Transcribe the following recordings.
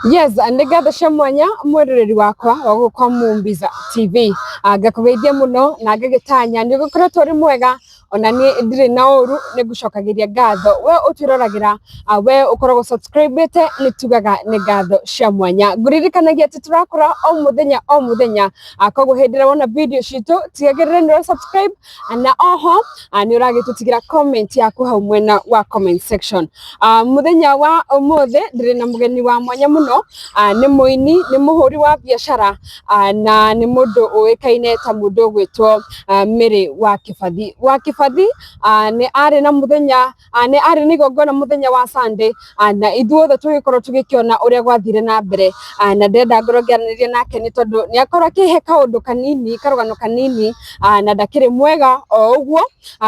Yes, nĩ ngatho cia mwanya mwĩroreri wakwa wa gũkũ Mumbiza TV. Ngakũgeithia mũno na ngagĩtanya nĩ ũgĩkoretwo ũrĩ mwega, ona niĩ ndirĩ na ũru, nĩ ngũcokagĩria ngatho we ũtwĩroragĩra, we ũkoragwo subscribĩte, nĩ tugaga nĩ ngatho cia mwanya. Ngũririkanagia atĩ tũrakũra o mũthenya o mũthenya, koguo hĩndĩ ĩrĩa wona video citũ tigagĩrĩra nĩ ũra subscribe na oho nĩ ũragĩtũtigĩra comment yaku hau mwena wa comment section. Mũthenya wa ũmũthĩ ndĩrĩ na mũgeni wa mwanya mũno, nĩ mũini, nĩ mũhũri wa biacara, na nĩ mũndũ ũĩkaine ta mũndũ ũgwĩtwo Mary wa Kĩbathi. Wa Kĩbathi nĩ arĩ na mũthenya, nĩ arĩ na igongona mũthenya wa Sunday, na ithuothe tũgĩkorwo tũgĩkĩona ũrĩa gwathire na mbere, na ndĩrenda ngorwo ngĩaranĩria nake nĩ tondũ nĩ akorwo akĩhe kaũndũ kanini, karũgano kanini, na ndakĩrĩ mwega o ũguo,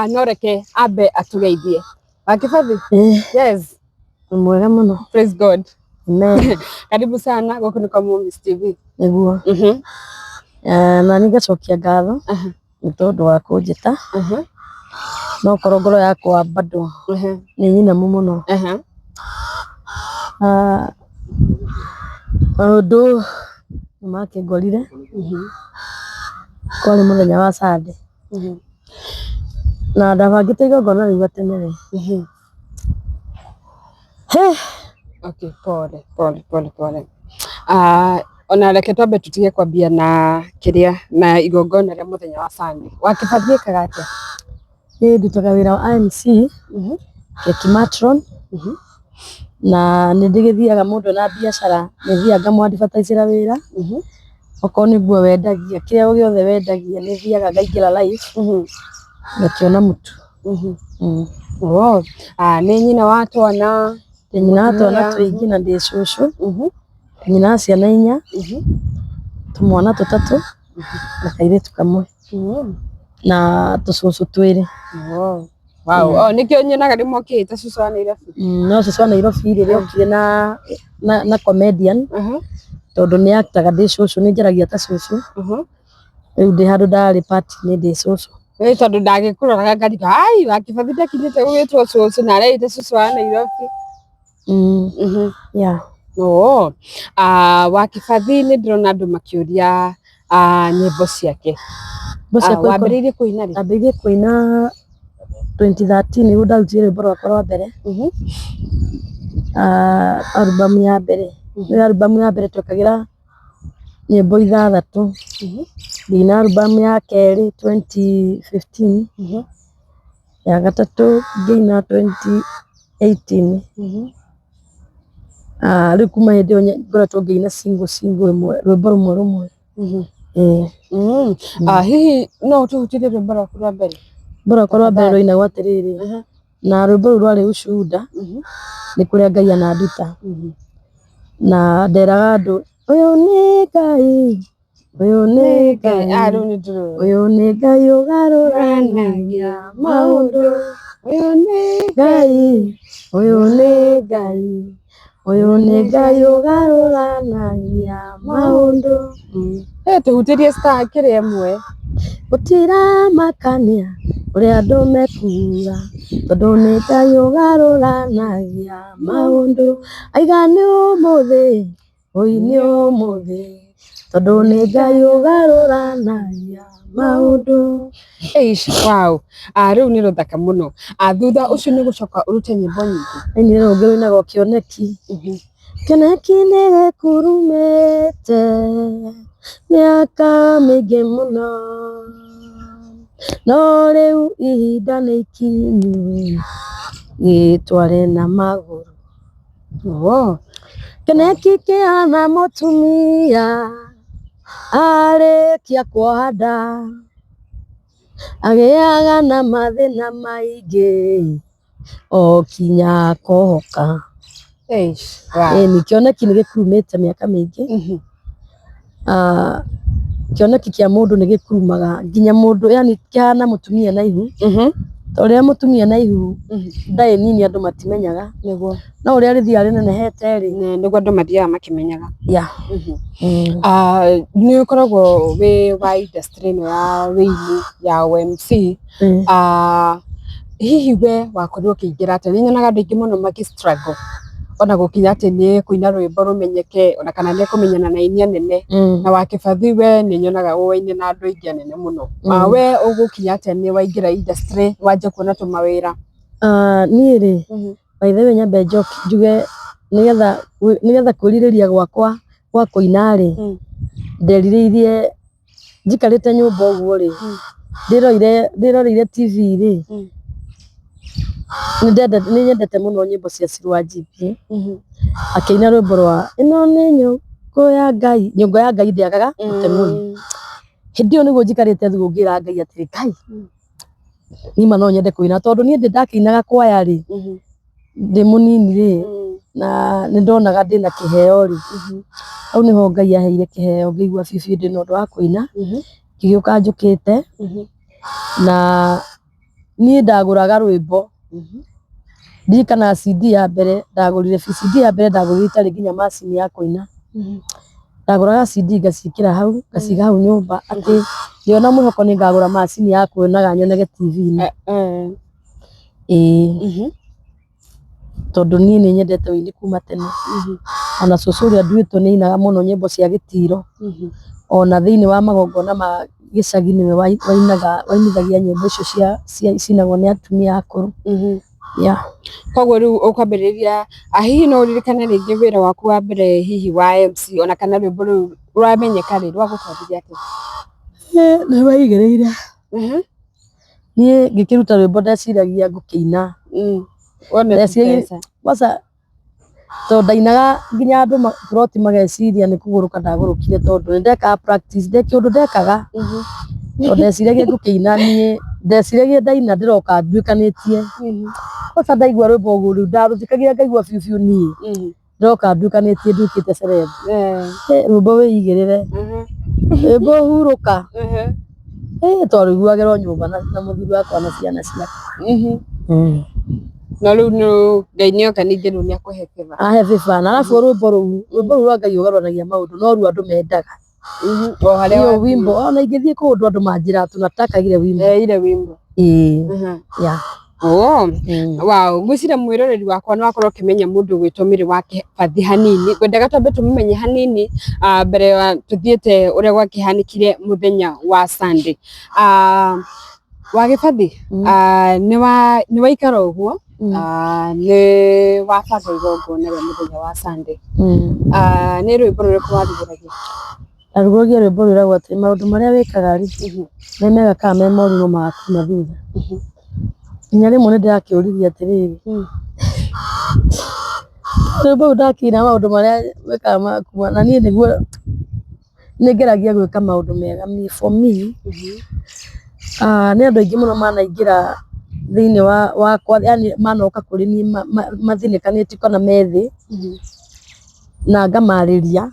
no reke ambe atũgeithie. Wa Kĩbathi? Yes. Nĩ mwega mũno. Praise God. Amen. Karibu sana gũkũ nĩ kwa Mumis TV. Nĩguo. Na nĩ ngacokia ngatho nĩ tondũ wa kũnjĩta. No korwo ngoro yakwa bado nĩ nyinamu mũno. Maũndũ nĩ makĩngorire. Kwarĩ mũthenya wa Sunday. Na ndabangĩte igongona rĩu gatene rĩ. He. Okay, pole pole pole pole. Ona reke twambe tũtige kwambia na kĩrĩa na igongona rĩa mũthenya wa Sunday. Wa Kĩbathi ĩkaga atĩa? Niĩ ndutaga wĩra wa IMC, Keki Matron, na nĩ ndĩgĩthiaga mũndũ ena biacara, nĩ thiaga ngamũ advertise wĩra. Okorwo nĩ nguo wendagia, kĩrĩa o gĩothe wendagia nĩ thiaga ngaingĩra live, ngakĩona mũtu. Oh, nĩ nyina wa twana. Ndĩ nyina wa twana tũingĩ na ndĩ cũcũ. Ndĩ nyina wa ciana 4, tũmwana 3 na kairĩtu kamwe na tũcũcũ 2. Oh. Wow. Oh, nĩkĩo nyonaga nĩ mokĩte cũcũ wa Nairobi. No cũcũ wa Nairobi rĩrĩa okire na comedian, tondũ nĩ actaga ndĩ cũcũ, nĩ njaragia ta cũcũ. Rĩu ndĩ handũ ndarĩ party-inĩ ndĩ cũcũ. Ĩ tondũ ndagĩkũroraga ngarigwo, ai wa Kĩbathi ndakinyĩte gũgĩtwo cũcũ na areĩte cũcũ wa Nairobi. Yeah. Oh. Wa Kĩbathi nĩ ndĩrona andũ makĩũria nyĩmbo ciake. Nyĩmbo ciakwa Wambĩrĩirie kũina rĩ? Ndambĩrĩirie kũina 2013 nĩguo ndarutire rwĩmbo rwakwa rwa mbere. Album ya mbere. Nĩ album ya mbere twekagĩra nyĩmbo 6. Ngĩina album ya kerĩ 2015. Ya gatatũ ngĩina 2018. Rĩu kuma hĩndĩ ĩyo ngoretwo ngĩina single single ĩmwe, rwĩmbo rũmwe rũmwe. Hihi no ũtũhutĩrie rwĩmbo rwaku rwa mbere? Rwĩmbo rwakwa rwa mbere rwainagwo atĩrĩrĩ, na rwĩmbo rũu rwarĩ ushuhuda, nĩ kũrĩa Ngai ananduta. Na nderaga andũ, ũyũ nĩ Ngai, ũyũ nĩ Ngai, Rĩu nĩ ndĩrũĩ. ũyũ nĩ Ngai ũgarũranagia maũndũ, ũyũ nĩ Ngai, ũyũ nĩ Ngai, ũyũ nĩ Ngai ũgarũranagia maũndũ. Tũhutĩrie star kĩrĩa ĩmwe. Gũtiramakania ũrĩa andũ mekuga, tondũ nĩ Ngai ũgarũranagia maũndũ. Aiga nĩ ũmũthĩ, oi nĩ ũmũthĩ, tondũ nĩ Ngai ũgarũranagia maũndũ. Eish, wow. Rĩu nĩ rũthaka mũno. Thutha ũcio nĩ gũcoka ũrute nyĩmbo nyingĩ. Ndainire rũngĩ rũinagwo kĩoneki. Kĩoneki nĩ gĩkurumĩte mĩaka mĩingĩ mũno, no rĩu ihinda nĩ ikinyu gĩtware na magũrũ. Oh. Kĩoneki kĩhana mũtumia arĩkia kuoha nda, agĩaga na mathĩna maingĩ o kinya akohoka. Eish, wow. Ĩni kĩoneki nĩ gĩkurumĩte mĩaka mĩingĩ. Kĩoneki kĩa mũndũ nĩ gĩkurumaga nginya mũndũ, yani kĩhana mũtumia na ihu. Ta ũrĩa mũtumia na ihu ndarĩ nini andũ matimenyaga. Nĩguo. No ũrĩa rĩthiaga rĩnenehete rĩ, Nĩguo andũ mathiaga makĩmenyaga. Yeah. Nĩ ũkoragwo wĩ wa industry ĩno ya wĩini ya OMC. Hihi we wakorirwo ũkĩingĩra atĩa? Nĩ nyonaga andũ aingĩ mũno magĩ struggle. Ona gũkinya atĩ nĩ kũina rwĩmbo rũmenyeke ona kana nĩ kũmenyana na aini anene. Na wa Kĩbathi we nĩ nyonaga ũwaine na andũ aingĩ anene mũno. We ũgũkinya atĩa nĩ waingĩra industry wanjia kuona tũmawĩra? Niĩ rĩ, by the way nyambe njoke njuge nĩgetha kwĩrirĩria gwakwa gwa kũina rĩ, nderirĩirie njikarĩte nyũmba ũguo rĩ, ndĩroreire TV rĩ, nĩ nyendete mũno nyĩmbo cia Silwa Njimbi, akĩina rwĩmbo rwa ĩno nĩ nyũngũ ya Ngai, nyũngũ ya Ngai ndĩagaga mũteng'ũri. Hĩndĩ ĩyo nĩguo njikarĩte thĩ ũguo ngĩra Ngai atĩrĩ, Ngai, niĩ ma no nyende kũina tondũ niĩ ndĩ ndakĩinaga kwaya rĩ, ndĩ mũnini rĩ, na nĩ ndonaga ndĩna kĩheo rĩ, hau nĩho Ngai aheire kĩheo ngĩigua biũ biũ ndĩna ũndũ wa kũina, ngĩgĩũka njũkĩte, na niĩ ndagũraga rwĩmbo, ndirikanaga CD ya mbere ndagũrire, CD ya mbere ndagũrire itarĩ nginya macini ya kũina, ndagũraga CD ngaciĩkĩra hau, ngaciga hau nyũmba atĩ ngĩona mwĩhoko nĩ ngagũra macini ya kuonaga nyonage TV-inĩ. Ĩĩ, tondũ niĩ nĩ nyendete ũini kuma tene, ona cũcũ ũrĩa nduĩtwo nĩ ainaga mũno nyĩmbo cia gĩtiro, ona thĩinĩ wa magongona ma gĩcagi nĩwe wainaga, wainithagia nyĩmbo icio cia cinagwo nĩ atumia akũrũ. Yeah. Koguo rĩu ũkwambĩrĩria, hihi no ũririkane rĩngĩ wĩra waku wa mbere hihi wa MC ona kana rwĩmbo rũu rwamenyeka rĩ, rwagũtwarire atĩa? Nĩ waigĩrĩire. Niĩ ngĩkĩruta rwĩmbo ndeciragia ngũkĩina. Wone Ndeciragia tũbeca. kwanza tondũ ndainaga nginya andũ ploti mageciria nĩ kũgũrũka ndagũrũkire tondũ nĩ ndekaga practice, ndĩ kĩũndũ ndekaga. Tondũ ndeciragia ngũkĩina niĩ, ndeciragia ndaina ndĩroka nduĩkanĩtie. Kwanza ndaigua rwĩmbo ũguo rĩu ndarũthikagia ngaigua biũ biũ niĩ ndĩroka nduĩkanĩtie nduĩkĩte celeb. Rwĩmbo wĩigĩrĩre, rwĩmbo hurũka, twarũiguagĩra o nyũmba na mũthuri wakwa na ciana ciakwa. Na rĩu nĩ Ngai nĩoka ningĩ rĩu nĩakũhe favor. Ahe favor na arabu rwĩmbo rũu, rwĩmbo rũu rwa Ngai ũgarũranagia maũndũ no ruo andũ mendaga. O harĩa Hiyo wathiĩ. wimbo ona ingĩthiĩ kũndũ andũ manjĩraga tunataka ile wimbo. Ile wimbo. Ĩĩ, yeah. Oh. Wow, ngwĩciria mwĩroreri wakwa nĩ wakorwo ũkĩmenya mũndũ ũgwĩtwo Mary wa Kĩbathi hanini. Ngwendaga twambe tũmũmenye hanini, mbere ya tũthiĩte ũrĩa gwakĩhanĩkire mũthenya wa Sunday. Wa Gĩbathi, nĩ waikara ũguo, nĩ wabanga igongona rĩa mũthenya wa Sunday. Nĩ rwĩmbo rũrĩkũ warugũragia? Ndarugũragia rwĩmbo rwĩragwo atĩ maũndũ marĩa wĩkaga rĩ, me mega kana me moru no magakuma thutha. Nginya rĩmwe nĩ ndĩrakĩũririe atĩrĩrĩ, rwĩmbo rũu ndakĩina maũndũ marĩa wĩkaga magakuma, na niĩ nĩguo nĩ ngeragia gwĩka maũndũ mega for me. Nĩ andũ aingĩ mũno manaingĩra thĩinĩ wakwa, yani manoka kũrĩ niĩ mathĩnĩkanĩtie kana me thĩ, na ngamarĩria.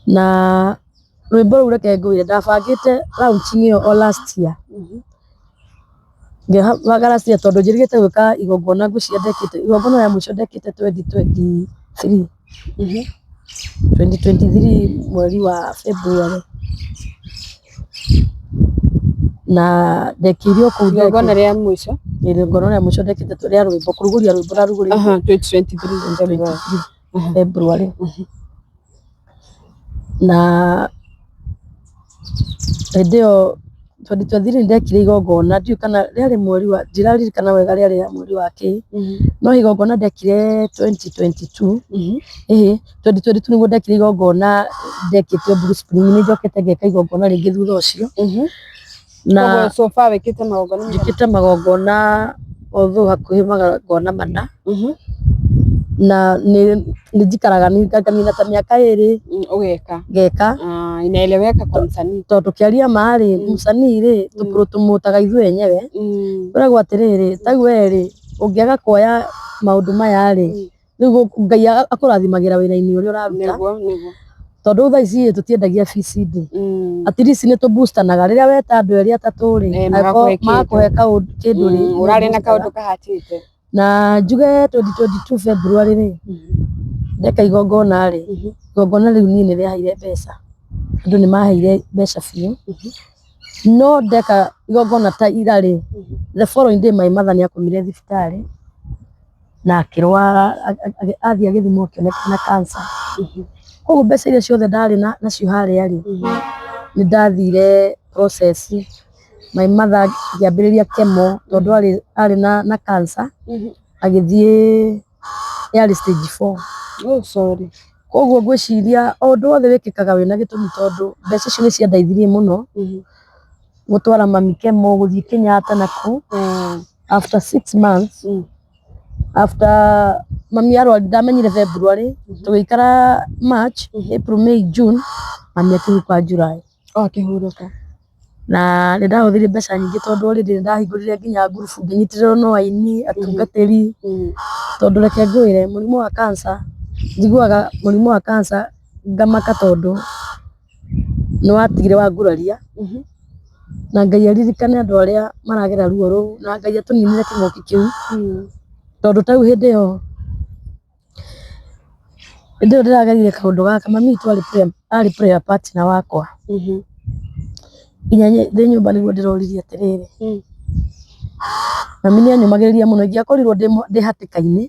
Na rwĩmbo rũu reke ngwĩre ndabangĩte launching ĩyo o last year. Ngĩbanga last year tondũ njĩrĩgĩte gwĩka igongona ngwĩciria ndekĩte igongona rĩa mũico ndekĩte 2023. 2023 mweri wa February. Na ndekĩire o kũu. Igongona rĩa mũico? Igongona rĩa mũico ndekĩte rĩa rwĩmbo, kũrugũria rwĩmbo ndarugũrĩirie 2023 February. 2023 February. Na hĩndĩ ĩyo 2023 ndekire igongona, ndiũĩ kana rĩarĩ mweri wa, ndiraririkana wega rĩarĩ rĩa mweri wa kĩ, no igongona ndekire 2022, ĩhĩ, 2022 nĩguo ndekire igongona ndekĩte Blue Spring, nĩ njokete ngeka igongona rĩngĩ thutha ũcio. Na Koguo so far wĩkĩte magongona maigana? Njĩkĩte magongona although hakuhĩ magongona mana. Na nĩ njikaraga nganina ta mĩaka 2. Ũgeka. Ngeka. Inaeleweka kwa msanii. Tondũ tũkĩaria ma rĩ, msanii rĩ, tũpromotaga ithuĩ enyewe. Kwĩragwo atĩrĩrĩ, ta rĩu we rĩ, ũngĩaga kuoya maũndũ maya rĩ, rĩu Ngai akũrathimagĩra wĩra-inĩ ũrĩa ũraruta. Nĩguo, nĩguo. Tondũ rĩu thaa ici tũtiendagia VCD. At least nĩ tũboostanaga rĩrĩa weta andũ erĩ atatũ rĩ, Magakũhe kĩndũ. Magakũhe kĩndũ rĩ, Ũrarĩ na nĩ kaũndũ kahatĩte. Na njuge 2022 February rĩ, ndeka igongona rĩ, igongona rĩu niĩ nĩ rĩaheire mbeca. Andũ nĩ maheire mbeca biũ. No ndeka igongona ta ira rĩ, the following day my mother nĩ akomire thibitarĩ. Na akĩrwara, athiĩ agĩthimwo akĩoneka na cancer. Koguo mbeca iria ciothe ndarĩ nacio harĩa rĩ, nĩ ndathire process. My mother ngĩambĩrĩria chemo tondũ arĩ na cancer, agĩthiĩ yarĩ stage 4. Oh, sorry. Koguo ngwĩciria o ũndũ wothe wĩkĩkaga wĩna gĩtũmi, tondũ mbeca icio nĩ ciandeithirie mũno gũtwara mami chemo, gũthiĩ Kenyatta na kũ. After 6 months, after mami arwari, ndamenyire February, tũgĩikara March, April, May, June, mami akĩhurũka July. Oh, akĩhurũka. Na nĩ ndahũthĩrire mbeca nyingĩ, tondũ already nĩ ndahingũrire nginya ngurubu, ngĩnyitĩrĩrwo no aini atungatĩri, tondũ reke ngwĩre, mũrimũ wa cancer, njiguaga mũrimũ wa cancer ngamaka, tondũ nĩ watigire wanguraria. Na Ngai aririkane andũ arĩa maragera ruo rũu, na Ngai atũninĩre kĩng'ũki kĩu, tondũ ta rĩu hĩndĩ ĩyo ndĩragerire kaũndũ gaka, mami witũ arĩ prayer partner wakwa. Nginya ndĩ nyũmba nĩguo ndĩroririe atĩrĩrĩ, mami nĩ anyũmagĩrĩria mũno ingĩakorirwo ndĩ hatĩka-inĩ.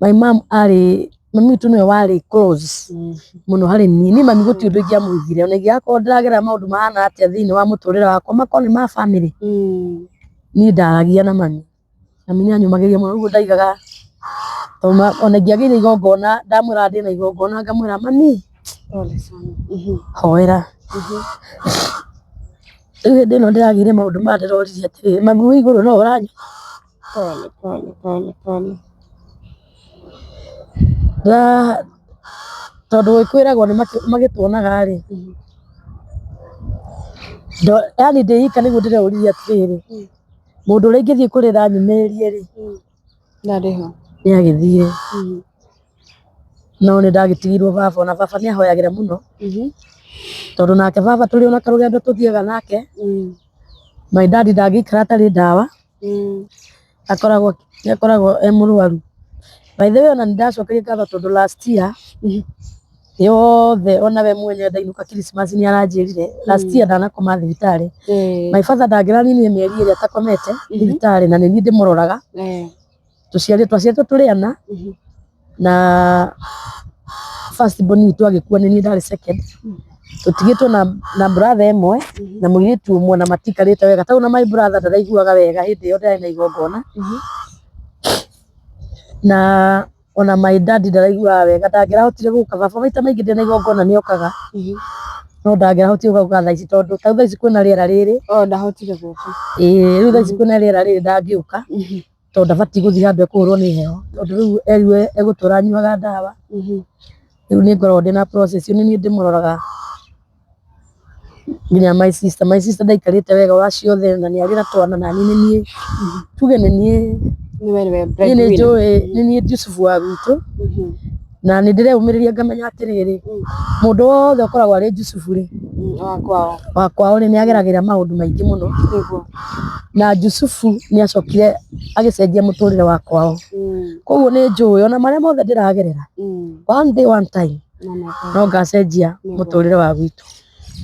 My mom arĩ, mami witũ nĩwe warĩ close mũno harĩ niĩ. Niĩ mami gũtirĩ ũndũ ingĩamũhithire, ona ingĩgakorwo ndĩragerera maũndũ mahana atĩa thĩinĩ wa mũtũrĩre wakwa, makorwo nĩ ma family, niĩ ndaragia na mami. Mami nĩ anyũmagĩrĩria mũno, ũguo ndaigaga, tondũ ona ingĩagĩire igongona, ndamwĩraga ndĩna igongona, ngamwĩra, "Mami, Pole sana. Hoera." Rĩu hĩndĩ ĩno ndĩragĩire maũndũ maya, ndĩroririe atĩrĩrĩ, mami wĩ igũrũ no ũranyona? Pole, pole, pole, pole. Tondũ kwĩragwo nĩ magĩtuonaga rĩ, yani ndĩ ika nĩguo ndĩreũririe atĩrĩrĩ, mũndũ ũrĩa ingĩthiĩ kũrĩra nyumĩrĩrie rĩ, Ndarĩ ho. Nĩ agĩthire. No nĩ ndagĩtigirwo baba, ona baba nĩ ahoyagĩra mũno, tondũ nake baba tũrĩ ona karũgendo tũthiaga nake. My dad ndangĩikara atarĩ ndawa. Akoragwo, nĩ akoragwo e mũrwaru. By the way, ona nĩ ndacokeria ngatho, tondũ last year yothe, ona we mwene ndainũka Christmas nĩ aranjĩrire last year ndanakoma thibitarĩ. My father ndangĩraninire mĩeri 2 atakomete thibitarĩ, na nĩ niĩ ndĩmũroraga. Tũciarĩ twaciarĩtwo tũrĩ ana, na first born witũ agĩkua, nĩ niĩ ndarĩ second. Tũtigĩtwo na brother ĩmwe na mũirĩtu ũmwe, na matikarĩte wega. Tau na my brother ndaraiguaga wega hĩndĩ ĩyo ndĩrarĩ na igongona. Na ona my dad ndaraiguaga wega, ndangĩrahotire gũka. Baba maita maingĩ ndĩna igongona nĩ okaga, no ndangĩrahotire gũka thaa ici, tondũ ta thaa ici kwĩna rĩera rĩrĩ. Oh, ndahotire gũka. Ĩĩ, rĩu thaa ici kwĩna rĩera rĩrĩ, ndangĩũka, tondũ ndabatiĩ gũthiĩ handũ ekũhũrwo nĩ heho, tondũ rĩu erirwo egũtũra anyuaga ndawa. Rĩu nĩ ngoragwo ndĩna process, nĩ niĩ ndĩmũroraga, nginya my sister. My sister ndaikarĩte wega wa ciothe, na nĩ arĩ na twana, na niĩ nĩ niĩ, tuge nĩ niĩ. Nĩwe nĩwe Niĩ nĩ breadwinner. njũĩ nĩ niĩ Jusufu wa gwitũ, na nĩ ndĩreumĩrĩria ngamenya atĩrĩrĩ, mũndũ wothe ũkoragwo arĩ Jusufu rĩ, Wa kwao. Wa kwao rĩ, nĩ ageragĩra maũndũ maingĩ mũno. Na Jusufu nĩ acokire agĩcenjia mũtũrĩre wa kwao. Koguo nĩ njũĩ ona marĩa mothe ndĩragerera, one day, one time, no ngacenjia mũtũrĩre wa gwitũ.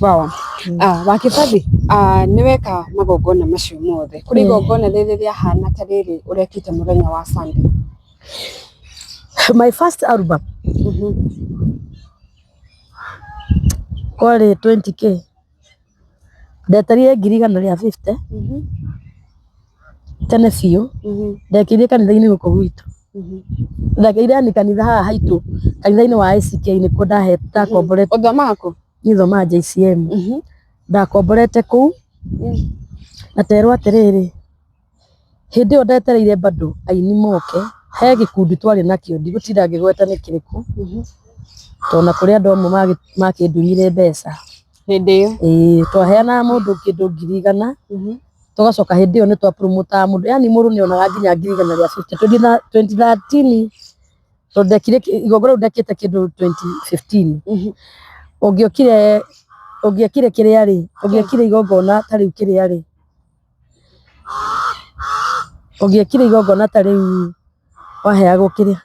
Wow. Ah, Wakĩbathi, ah, nĩ weka magongona macio mothe. Kũrĩ igongona rĩrĩ rĩahana ta rĩrĩ ũrekĩte mũthenya wa Sunday? My first album kwarĩ 20K, ndeterire 150,000 tene biũ. Ndekĩire kanitha-inĩ gũkũ gwitũ. Ndekĩire yani kanitha haha haitũ, kanitha-inĩ wa ACK nĩkuo ndakomborete. Ũthomaga kũ? Niĩ thomaga JCM. Ndakomborete kũu na terwo atĩrĩrĩ, hĩndĩ ĩyo ndetereire bado aini moke, he gĩkundi twarĩ nakĩo, ndigũtinda ngĩgweta nĩ kĩrĩkũ, tondũ na kũrĩ andũ amwe makĩndunyire mbeca. Hĩndĩ ĩyo. Ĩĩ, twaheanaga mũndũ kĩndũ 100,000, tũgacoka hĩndĩ ĩyo nĩ twapromotaga mũndũ, yani mũndũ nĩ onaga nginya 150,000 2013, tondũ ndekire igongona rĩu ndekĩte kĩndũ 2015. Ũngĩokire ũngĩekire kĩrĩa rĩ, ũngĩekire igongona ta rĩu kĩrĩa rĩ, ũngĩekire igongona ta rĩu, waheagwo kĩrĩa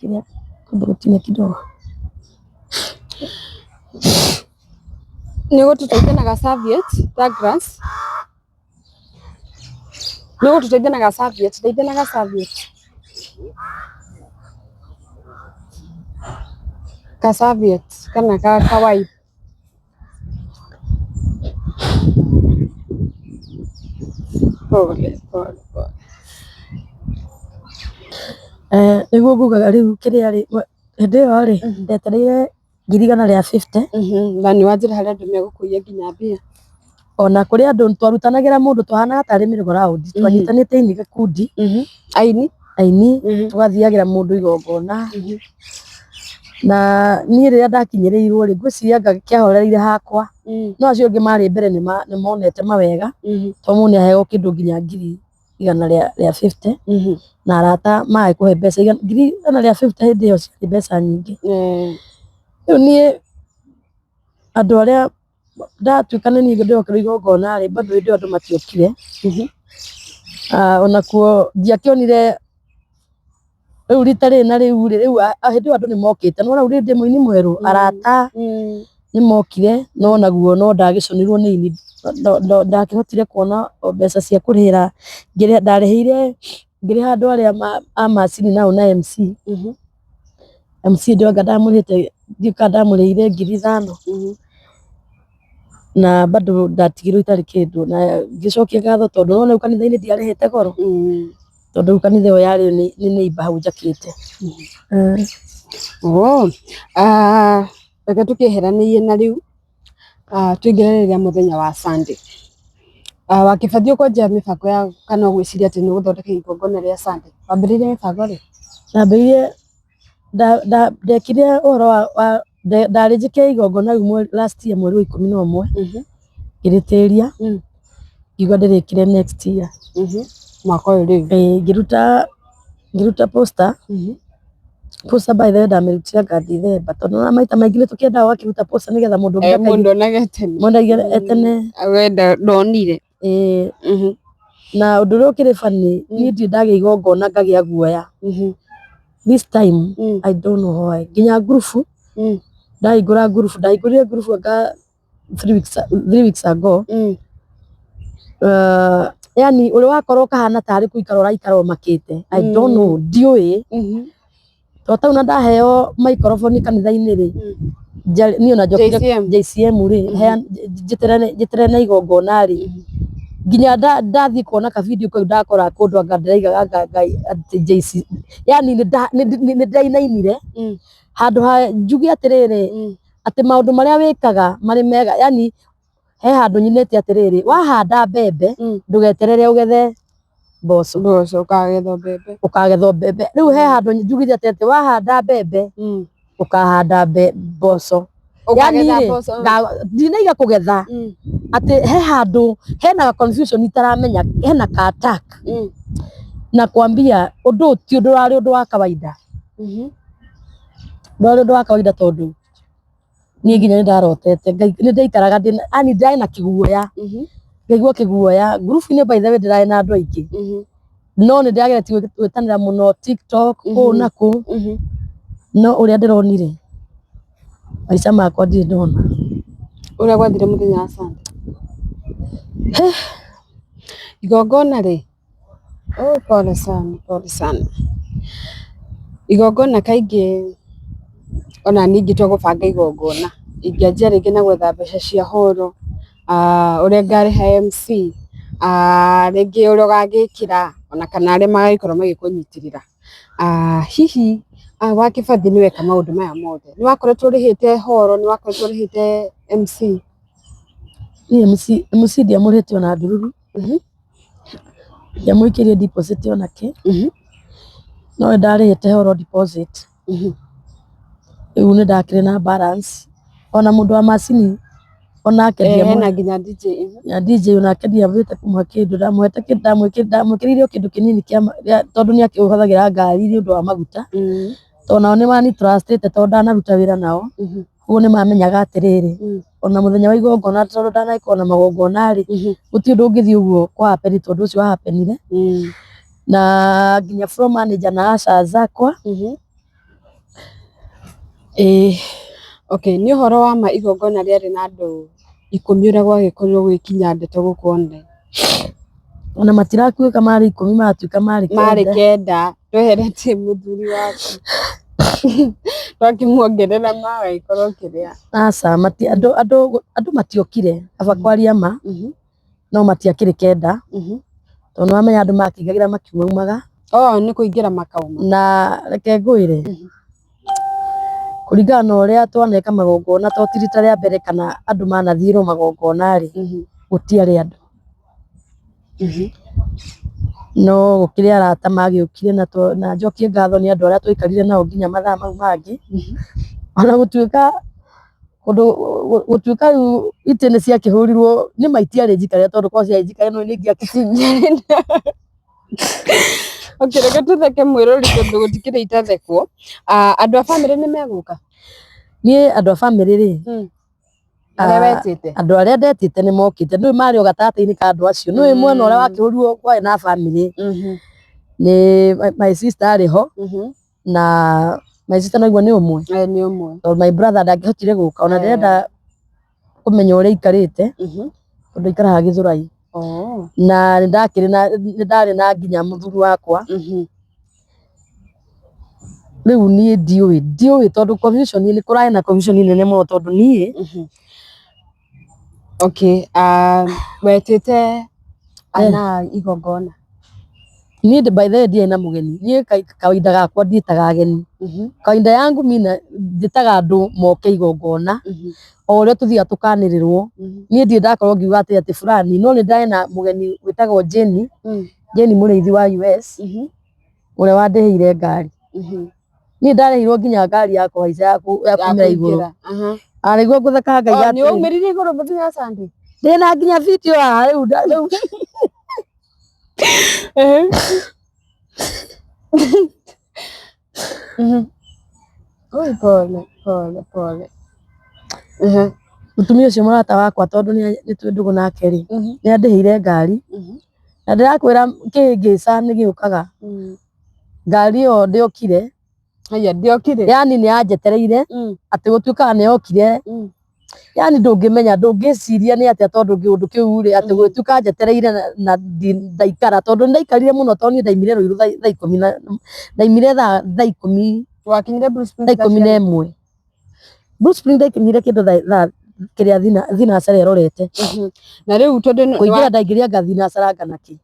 kĩrĩa kũndũ gũtinia kidogo. Nĩ ũgũtũteithia na ga serviette, Douglas. Nĩ ũgũtũteithia na ga serviette, ndeithia na ga serviette. Ka serviette kana ka wipe. Pole pole pole. Eh, nĩguo ngugaga rĩu kĩrĩa rĩ hĩndĩ ĩyo rĩ ndetereire 150,000. Na nĩ wanjĩra harĩa andũ megũkũiya nginya mbia. Ona kũrĩ andũ twarutanagĩra mũndũ twahanaga tarĩ merry-go round, twanyitanĩte aini gĩkundi. Aini. Aini, tũgathiagĩra mũndũ igongona. Na niĩ rĩrĩa ndakinyĩrĩirwo rĩ, ngwĩciria anga kĩahorereire hakwa, no acio angĩ marĩ mbere nĩ monete mawega, tondũ mũndũ nĩ aheagwo kĩndũ nginya 150,000, na arata magagĩkũhe mbeca 150,000 hĩndĩ ĩyo ciarĩ mbeca nyingĩ. Rĩu niĩ andũ arĩa ndatuĩka nĩ niĩ ndĩrokĩrwo igongona rĩ, bado hĩndĩ ĩyo andũ matiokire. Onakuo ndiakĩonire rĩu rita rĩrĩ na rĩu rĩ, rĩu hĩndĩ ĩyo andũ nĩ mokĩte, no rĩu ndĩ mũini mwerũ, arata nĩ mokire, no naguo no ndagĩcũnirwo nĩ ini, ndakĩhotire kuona o mbeca cia kũrĩhĩra, ndarĩhĩire ngĩrĩha andũ arĩa a macini nao na MC. MC ndĩrauga ndamũrĩhĩte, ndiũĩ kana ndamũrĩhire 5,000. Na bado ndatigirwo itarĩ kĩndũ, na ngĩcokia ngatho tondũ nĩwona rĩu kanitha-inĩ ndiarĩhĩte goro, tondũ rĩu kanitha ĩyo yarĩ nĩ neighbour hau njakĩte. Oh, reke tũkĩeheranĩrie na rĩu, tũingĩre rĩrĩa mũthenya wa Sunday. Wakĩbatiĩ kwanjia mĩbango ya kana ũgwĩciria atĩ nĩ ũgũthondeka igongona rĩa Sunday. Wambĩrĩirie mĩbango rĩ? Ndambĩrĩirie ndekire ũhoro wa ndarĩ njĩke igongona rĩu last year mweri wa 11, ngĩrĩtĩria, ngiuga ndĩrĩkire next year. Mwaka ũyũ rĩu. Ĩĩ, ngĩruta poster. Poster by the way ndamĩrutire anga December, tondũ nĩwona maita maingĩ nĩ tũkĩendaga ũgakĩruta poster nĩgetha mũndũ ũngĩ Mũndũ onage tene. Mũndũ aige tene. Wenda ndonire. Ĩĩ. Na ũndũ ũrĩa ũkĩrĩ funny, niĩ ndirĩ ndagĩa igongona ngagĩa guoya. This time, I don't know why. Nginya ngurubu, ndahingũra ngurubu, ndahingũrire ngurubu anga 3 weeks ago. Yani ũrĩa wakorwo ũkahana tarĩ kũikara ũraikara ũmakĩte. I don't know, ndiũĩ. To tau na ndaheo microphone kanitha-inĩ rĩ, niĩ ona njokire JCM. JCM rĩ, njĩterere na igongona rĩ, nginya ndathiĩ kuona ka video kau ndakora kũndũ anga ndĩraigaga anga Ngai atĩ JC, yani nĩ ndĩrainainire handũ ha njuge atĩrĩrĩ, atĩ maũndũ marĩa wĩkaga marĩ mega, yani he handũ nyinĩte atĩrĩrĩ, wahanda mbembe ndũgeterere ũgethe mboco. Mboco ũkagetha mbembe. Ũkagetha mbembe. Rĩu he handũ njugire atĩ wahanda mbembe ũkahanda mboco. Ũkagetha Yani rĩ, mboco. Ndinaiga kũgetha, atĩ he handũ hena confusion itaramenya, hena ka attack, na kwambia ũndũ ũyũ ti ũndũ warĩ ũndũ wa kawaida, ndwarĩ ũndũ wa kawaida, tondũ niĩ nginya nĩ ndarotete Ngai, nĩ ndaikaraga ndĩna, yani ndĩrarĩ na kĩguoya, ngaigua kĩguoya ngurubu-inĩ. By the way, ndĩrarĩ na andũ aingĩ, no nĩ ndĩrageretie gwĩtanĩra mũno TikTok kũũ na kũũ, no ũrĩa ndĩronire maica makwa ndirĩ ndona. Ũrĩa gwathire mũthenya wa Sunday. Igongona rĩ, oh, pole sana, pole sana. Igongona kaingĩ ona niĩ ingĩtua gũbanga igongona, ingĩanjia rĩngĩ na gwetha mbeca cia horo, ũrĩa ngarĩha MC, rĩngĩ ũrĩa ũgagĩkĩra ona kana arĩa magagĩkorwo magĩkũnyitĩrĩra. Hihi Wakĩbathi nĩ weka maũndũ maya mothe, nĩ wakoretwo ũrĩhĩte horo, nĩ wakoretwo ũrĩhĩte MC? Niĩ MC ndiamũrĩhĩte ona ndururu, ndiamũikĩirie deposit ona kĩ, no nĩ ndarĩhĩte horo deposit. Rĩu nĩ ndakĩrĩ na balance, ona mũndũ wa macini onake Hena nginya DJ. Na DJ onake ndiambĩte kũmũhe kĩndũ, ndamũhete kĩndũ, ndamwĩkĩrĩire o kĩndũ kĩnini kĩa tondũ nĩ akĩhũthagĩra ngari nĩ ũndũ wa maguta, tondũ nao nĩ mani trustĩte tondũ ndanaruta wĩra nao, koguo nĩ mamenyaga atĩrĩrĩ, ona mũthenya wa igongona, tondũ ndanagĩkorwo na magongona rĩ, gũtirĩ ũndũ ũngĩthiĩ ũguo kwa happen tondũ ũcio wa happenire, na nginya floor manager na ushers akwa. Ĩĩ. Okay, nĩ ũhoro wa ma igongona rĩarĩ na andũ 10 ũrĩa gwagĩkorirwo gũgĩkinya ndeto gũkũ online? Ona matirakuĩka marĩ 10, maratuĩka marĩ Marĩ 9. 9, tweheretie mũthuri waku twakĩmuongerera mawe ikorwo kĩrĩa. Aca, mati andũ matiokire aba kwaria ma, no matiakĩrĩ 9, tondũ nĩwamenya andũ makĩingagĩra makiumaumaga. Oh, nĩ kũingĩra makauma. Na reke ngwĩre, kũringana na ũrĩa twaneka magongona, to ti rita rĩa mbere kana andũ manathiĩrwo magongona rĩ, gũtiarĩ andũ. No gũkĩrĩ arata magĩũkire, na njokie ngatho nĩ andũ arĩa twaikarire nao nginya mathaa mau mangĩ. Ona gũtuĩka kũndũ gũtuĩka rĩu itĩ nĩ ciakĩhũrirwo, nĩ ma itiarĩ njikarĩre, tondũ korwo ciarĩ njikarĩre no nĩ ingĩakĩcingĩrire. Okay, reke tũtheke mwĩrori tondũ gũtikĩrĩ itathekwo. Ah, andũ a bamĩrĩ nĩ megũka? Niĩ andũ a bamĩrĩ rĩ, Arĩa wetĩte? Andũ arĩa ndetĩte nĩ mokĩte. Nĩũĩ marĩ o gatagatĩ-inĩ ka andũ acio. Nĩũĩ mwena ũrĩa wakĩhũrirwo kwarĩ na bamĩrĩ. Nĩ my sister arĩ ho, na my sister no igua nĩ ũmwe. Eh, nĩ ũmwe. Tondũ my brother ndangĩhotire gũka, ona ndĩrenda kũmenya ũrĩa aikarĩte, tondũ aikaraga Gĩthũrai. Na nĩndakĩrĩ na nĩndarĩ na nginya mũthuri wakwa. Rĩu niĩ ndiũĩ tondũ confusion, nĩ kũrarĩ na confusion nene mũno tondũ niĩ Okay, wetĩte ana igongona? Niĩ by the way ndiarĩ na mũgeni. Niĩ kawaida gakwa ndiĩtaga ageni. Kawaida yangu mi njĩtaga andũ moke igongona, o ũrĩa tũthiaga tũkanĩrĩrwo. Niĩ ndirĩ ndakorwo ngiuga atĩ fulani, no nĩ ndarĩ na mũgeni wĩtagwo Jenny, Jenny mũrĩithi wa US, ũrĩa wandĩhĩire ngari. Niĩ ndarĩhirwo nginya ngari ya kũhaica ya kumĩra igũrũ. Arĩguo ngũtheka ngaiga Nĩ atĩrĩ, waumĩrire igũrũ mũthenya wa Sunday? Ndĩna nginya video haha rĩu rĩu. Oi, pole pole pole. Mũtumia ũcio mũrata wakwa, tondũ nĩ twĩ ndũgũ nake rĩ, nĩ andĩhĩire ngari. Na ndĩrakwĩra kĩhĩngĩca nĩ gĩũkaga. Ngari ĩyo ndĩokire. Haya, ndĩokire. Yani nĩ yanjetereire, atĩ gũtuĩkaga nĩ yokire. Yani ndũngĩmenya, ndũngĩciria nĩ atĩa, tondũ kĩũndũ kĩu rĩ, atĩ gũtuĩka njetereire na ndaikara, tondũ nĩ ndaikarire mũno, tondũ niĩ ndaimire Ruiru thaa 10 na ndaimire thaa 10. Wakinyire Blue Springs thaa ikũmi na ĩmwe. Blue Springs ndaikinyire kĩndũ thaa kĩrĩa thinacara ĩrorete. Na rĩu tondũ nĩ Kũingĩra ndaingĩria anga thinacara anga nakĩ.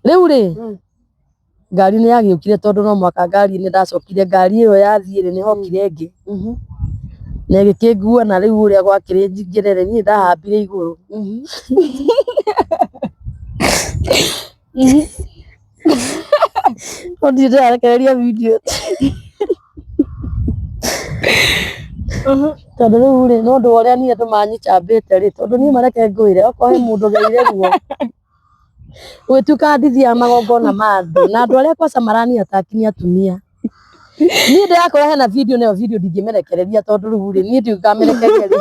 Rĩu rĩ, ngari nĩ yagĩũkire, tondũ no mwaka ngari nĩ ndacokire ngari ĩyo yathiĩ rĩ, nĩ hokire ĩngĩ na ĩgĩkĩngua, na rĩu ũrĩa gwakĩrĩ njingĩre rĩ, niĩ ndahambire igũrũ. No ndirĩ ndĩrarekereria video, tondũ rĩu rĩ, nĩ ũndũ wa ũrĩa niĩ andũ manyicambĩte rĩ, tondũ niĩ mareke ngwĩre, okorwo he mũndũ ũgereire ruo gũgĩtuĩka ndithiaga magongona ma andũ, na andũ arĩa kwanza marani attack nĩ atumia. Niĩ ndĩrakora hena video, nayo video ndingĩmĩrekereria, tondũ rĩu rĩ, niĩ ndiũĩ ngamĩrekereria rĩ.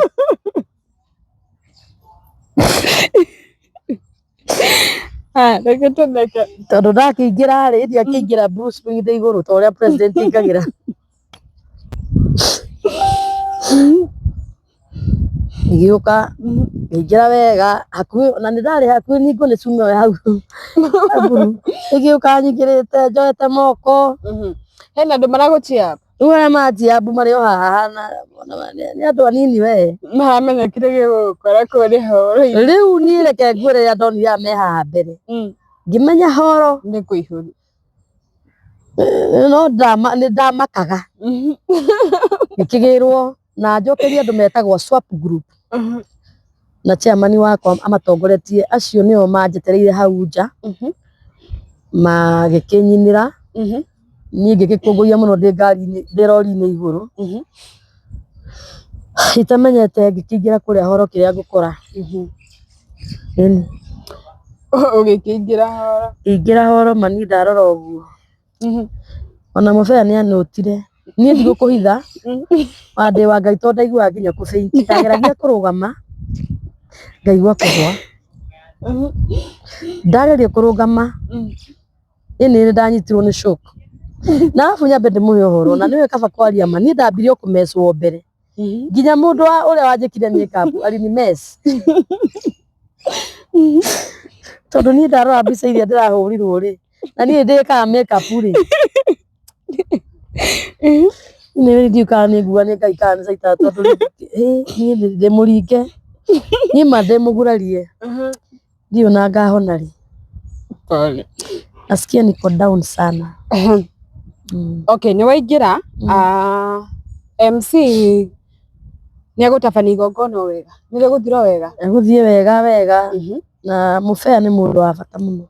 Ah, reke tũtheke. Tondũ ndakĩingĩra rĩ, ndiakĩingĩra Blue Spring ndĩ igũrũ ta ũrĩa president aingagĩra. Ngĩũka ngĩingĩra wega hakuhĩ, na nĩ ndarĩ hakuhĩ ningwo nĩ cuma ĩyo hau ĩgĩũka nyingĩrĩte njoete moko. Hena andũ maragũchia? Rĩu arĩa manjiambu marĩ o haha na nĩ andũ anini we. Maramenya kĩrĩa gĩgũgũkora kũrĩa horo-inĩ. Rĩu niĩ reke ngwĩre, rĩrĩa ndonire aya me haha mbere, ngĩmenya horo nĩ kũihũru. No nĩ ndamakaga ngĩkĩgĩrwo na njokerie andũ metagwo Swap Group, na chairman wakwa amatongoretie, acio nĩo manjetereire hau nja magĩkĩnyinĩra. Niĩ ngĩgĩkũngũiya mũno ndĩ ngari-inĩ, ndĩ rori-inĩ igũrũ, itamenyete ngĩkĩingĩra kũrĩa horo kĩrĩa ngũkora. Ĩni. Ũgĩkĩingĩra horo? Ngĩingĩra horo mani, ndarora ũguo, ona mũbea nĩ anũtire. Niĩ ndigũkũhitha, wa ndĩ wa Ngai, tondũ ndaiguaga nginya kũ faint. Ndageragia kũrũgama ngaigua kũgwa, ndageria kũrũgama ĩnĩ nĩ ndanyitirwo nĩ shock. Na arabu nyambe ndĩmũhe ũhoro, na nĩwe kaba kwaria ma, niĩ ndambire o kũmecwo mbere, nginya mũndũ wa ũrĩa wanjĩkire makeup alini mess. Tondũ niĩ ndarora mbica iria ndĩrahũrirwo rĩ, na niĩ ndĩkaga makeup rĩ, niĩ ndiũĩ kana nĩ nguga nĩ Ngai kana nĩ caitani, tondũ niĩ ndĩ mũringe, niĩ ma ndĩ mũgurarie, ndiũĩ ona ngahona rĩ. Pole. Nasikia niko down sana. Okay, nĩ waingĩra MC nĩ egũtabania igongona wega, nĩ rĩgũthira wega. Gũthiĩ wega wega. Na Mũbea nĩ mũndũ wa bata mũno.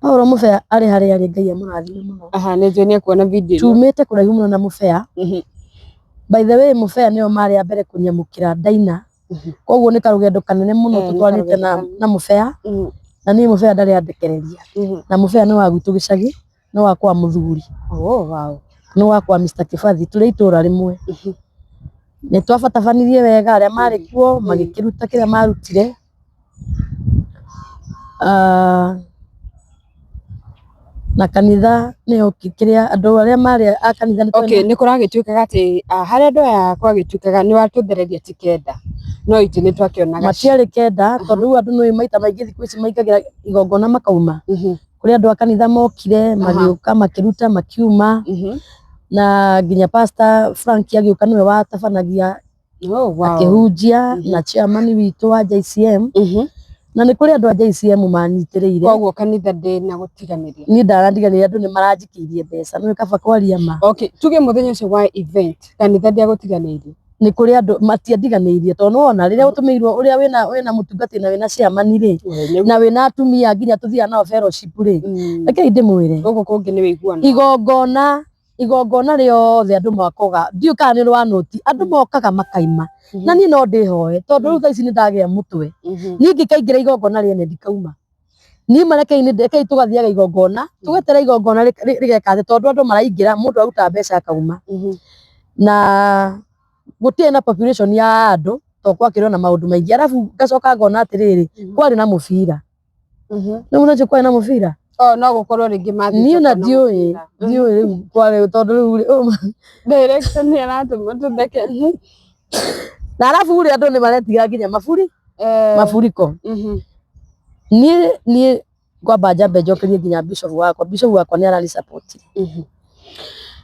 Paulo Mũbea arĩ harĩa arĩ, Ngai amũrathime mũno. Aha, nĩ njũĩ nĩ ekuona video ĩno. Tumĩte kũraihu mũno na Mũbea. By the way, Mũbea nĩo marĩ a mbere kũnyamũkĩra ndaina, koguo nĩ karũgendo kanene mũno Nĩ tũtwaranĩte na karũgendo. na Mũbea. Na niĩ Mũbea ndarĩ andekereria. Na Mũbea nĩ wa gwitũ gĩcagi, nĩ wa kwa mũthuri. Oh, wow. Nĩ wa kwa Mr. Kĩbathi, tũrĩ itũra rĩmwe. Nĩ twabatabanirie wega, arĩa marĩ kuo magĩkĩruta kĩrĩa marutire. Na kanitha nĩyo kĩrĩa andũ arĩa marĩ a kanitha nĩ Okay, nĩ kũragĩtuĩkaga atĩ harĩa andũ aya kwagĩtuĩkaga nĩ watũthereria ti kenda, no itĩ nĩ twakĩonaga. Matiarĩ kenda, tondũ rĩu andũ nĩ maita maingĩ thikũ ici maingagĩra igongona makauma. Kũrĩ andũ a kanitha mokire, magĩũka, makĩruta, makiuma. Na nginya Pastor Frank agĩũka, nĩwe watabanagia akĩhunjia, na chairman witũ wa JCM. Na nĩ kũrĩ andũ a JCM manyitĩrĩire. Koguo kanitha ndĩna gũtiganĩria. Niĩ ndarandiganĩria, andũ nĩ maranjikĩirie mbeca, nĩ kaba kwaria ma. Okay, tuge mũthenya ũcio wa event kanitha ndĩagũtiganĩirie. Nĩ kũrĩ andũ matiandiganĩirie, tondũ nĩwona rĩrĩa ũtũmĩirwo ũrĩa wĩna mũtungati na wĩna chairman rĩ, na wĩna atumia nginya tũthiaga nao fellowship rĩ, rekei ndĩmwĩre, Gũkũ kũngĩ nĩ wĩiguano. Igongona rĩothe andũ makoga, ndiũĩ kana nĩ rwa nũti, andũ mokaga makaima. Na niĩ no ndĩhoe, tondũ rĩu thaa ici nĩ ndagĩa mũtwe. Niĩ ingĩkaingĩra igongona rĩene ndikauma. Niĩ ma rekei tũgathiaga igongona, tũgeterera igongona rĩgeka atĩ, tondũ andũ maraingĩra, mũndũ aruta mbeca akauma. Na gũtirĩ na population ya andũ, tondũ gwakĩrĩ na maũndũ maingĩ. Arabu ngacoka ngona atĩrĩrĩ, kwarĩ na mũbira. Nĩ mũthenya ũcio kwarĩ na mũbira? Oh, no gũkorwo rĩngĩ mathiĩte Niĩ ona kuona ndiũĩ, mũbira. Ndiũĩ rĩu kwarĩ, tondũ rĩu rĩ, Director nĩ aratũma tũtheke. Na arabu rĩ, andũ nĩ maretigĩra nginya maburiko. Niĩ ngwamba njambe njokerie nginya bishop wakwa. Bishop wakwa nĩ arani support.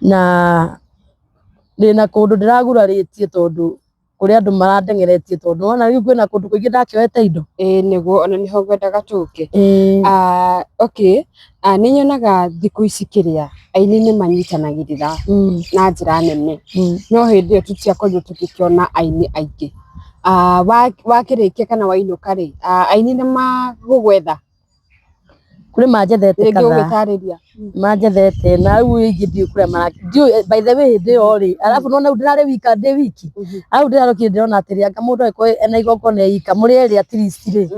Na ndĩna kũndũ ndĩragurarĩtie, tondũ kũrĩ andũ marandengeretie, tondũ wona rĩu kwĩna kũndũ kũingĩ ndakĩoete indo. Ĩĩ nĩguo, ona nĩho ngwendaga tũke. Okay, nĩ nyonaga thikũ ici kĩrĩa aini nĩ manyitanagĩrĩra na njĩra nene, no hĩndĩ ĩyo tũtiakorirwo tũgĩkĩona aini aingĩ. Wakĩrĩkia kana wainũka rĩ, aini nĩ magũgwetha? Kũrĩ manjethete Rĩngĩ kadhaa. Ũgĩtarĩria. Manjethete, na rĩu ingĩ ndiũĩ kũrĩa mara, ndiũĩ. By the way, hĩndĩ ĩyo rĩ, arabu nona rĩu ndĩrarĩ wika, ndĩ wiki. Arabu ndĩrarokire ndĩrona atĩrĩ, anga mũndũ angĩkorwo ena igongona e ika, mũrĩ erĩ at least rĩ,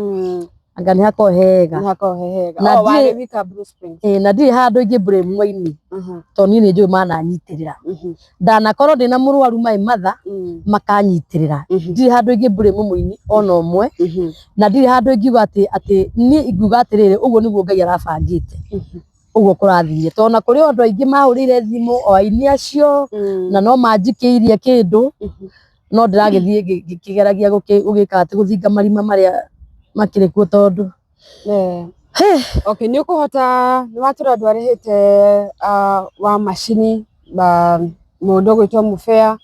anga nĩ hakoragwo hega. Nĩ hakoragwo he hega. Na Oh, warĩ wika Blue Springs. Ĩĩ, na ndirĩ handũ ingĩ blame aini, tondũ niĩ nĩ njũĩ mananyitĩrĩra. Ndanakorwo ndĩna mũrwaru my mother, makanyitĩrĩra. Ndirĩ handũ ingĩ blame mũini ona ũmwe, na ndirĩ handũ ingiuga atĩ niĩ ingiuga atĩrĩrĩ, ũguo nĩguo Ngai arabangĩte, ũguo kũrathire, tondũ na kũrĩ andũ aingĩ mahũrĩire thimũ, o aini acio, na no manjikĩirie kĩndũ, no ndĩragĩthiĩ ngĩgeragia gũgĩka atĩ gũthinga marima marĩa makĩrĩ kuo, tondũ Okay, nĩ ũkũhota, nĩ watũra andũ arĩhĩte wa macini, mũndũ ũgwĩtwo Mũbea,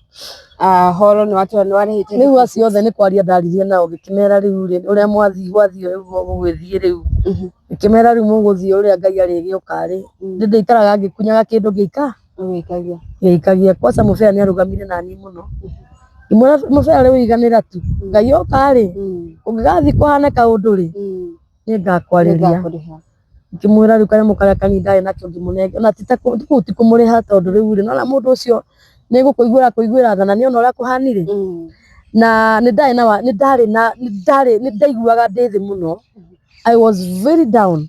Horo, nĩ watũra nĩ warĩhĩte. Rĩu acio othe nĩ kwaria ndaririe nao, ngĩkĩmera rĩu rĩ, ũrĩa mwathiĩ gwathiĩ ũguo gũgĩthiĩ rĩu, ngĩkĩmera rĩu mũgũthiĩ ũrĩa Ngai arĩgĩũka rĩ, ndĩikaraga ngĩkunyaga kĩndũ ngĩika Ũgĩikagia. Ngĩikagia. Kwanza Mũbea nĩ arũgamire naniĩ mũno. Ngĩmwĩra, Mũbea, rĩu iganĩra tu, Ngai oka rĩ, ũngĩgathiĩ kũhana kaũndũ rĩ, nĩ ngakwarĩria. Nĩngakũrĩha. Ngĩmwĩra rĩu kanyamũ karĩa kanini ndarĩ nakĩo ngĩmũnengera, na ti ta kũu ti kũmũrĩha, tondũ rĩu rĩ, nĩwona mũndũ ũcio nĩ gũkũiguĩra kũiguĩra tha, na nĩona ũrĩa kũhanire. Na nĩ ndarĩ na nĩ ndarĩ na nĩ ndarĩ nĩ ndaiguaga ndĩ thĩ mũno. I was very down,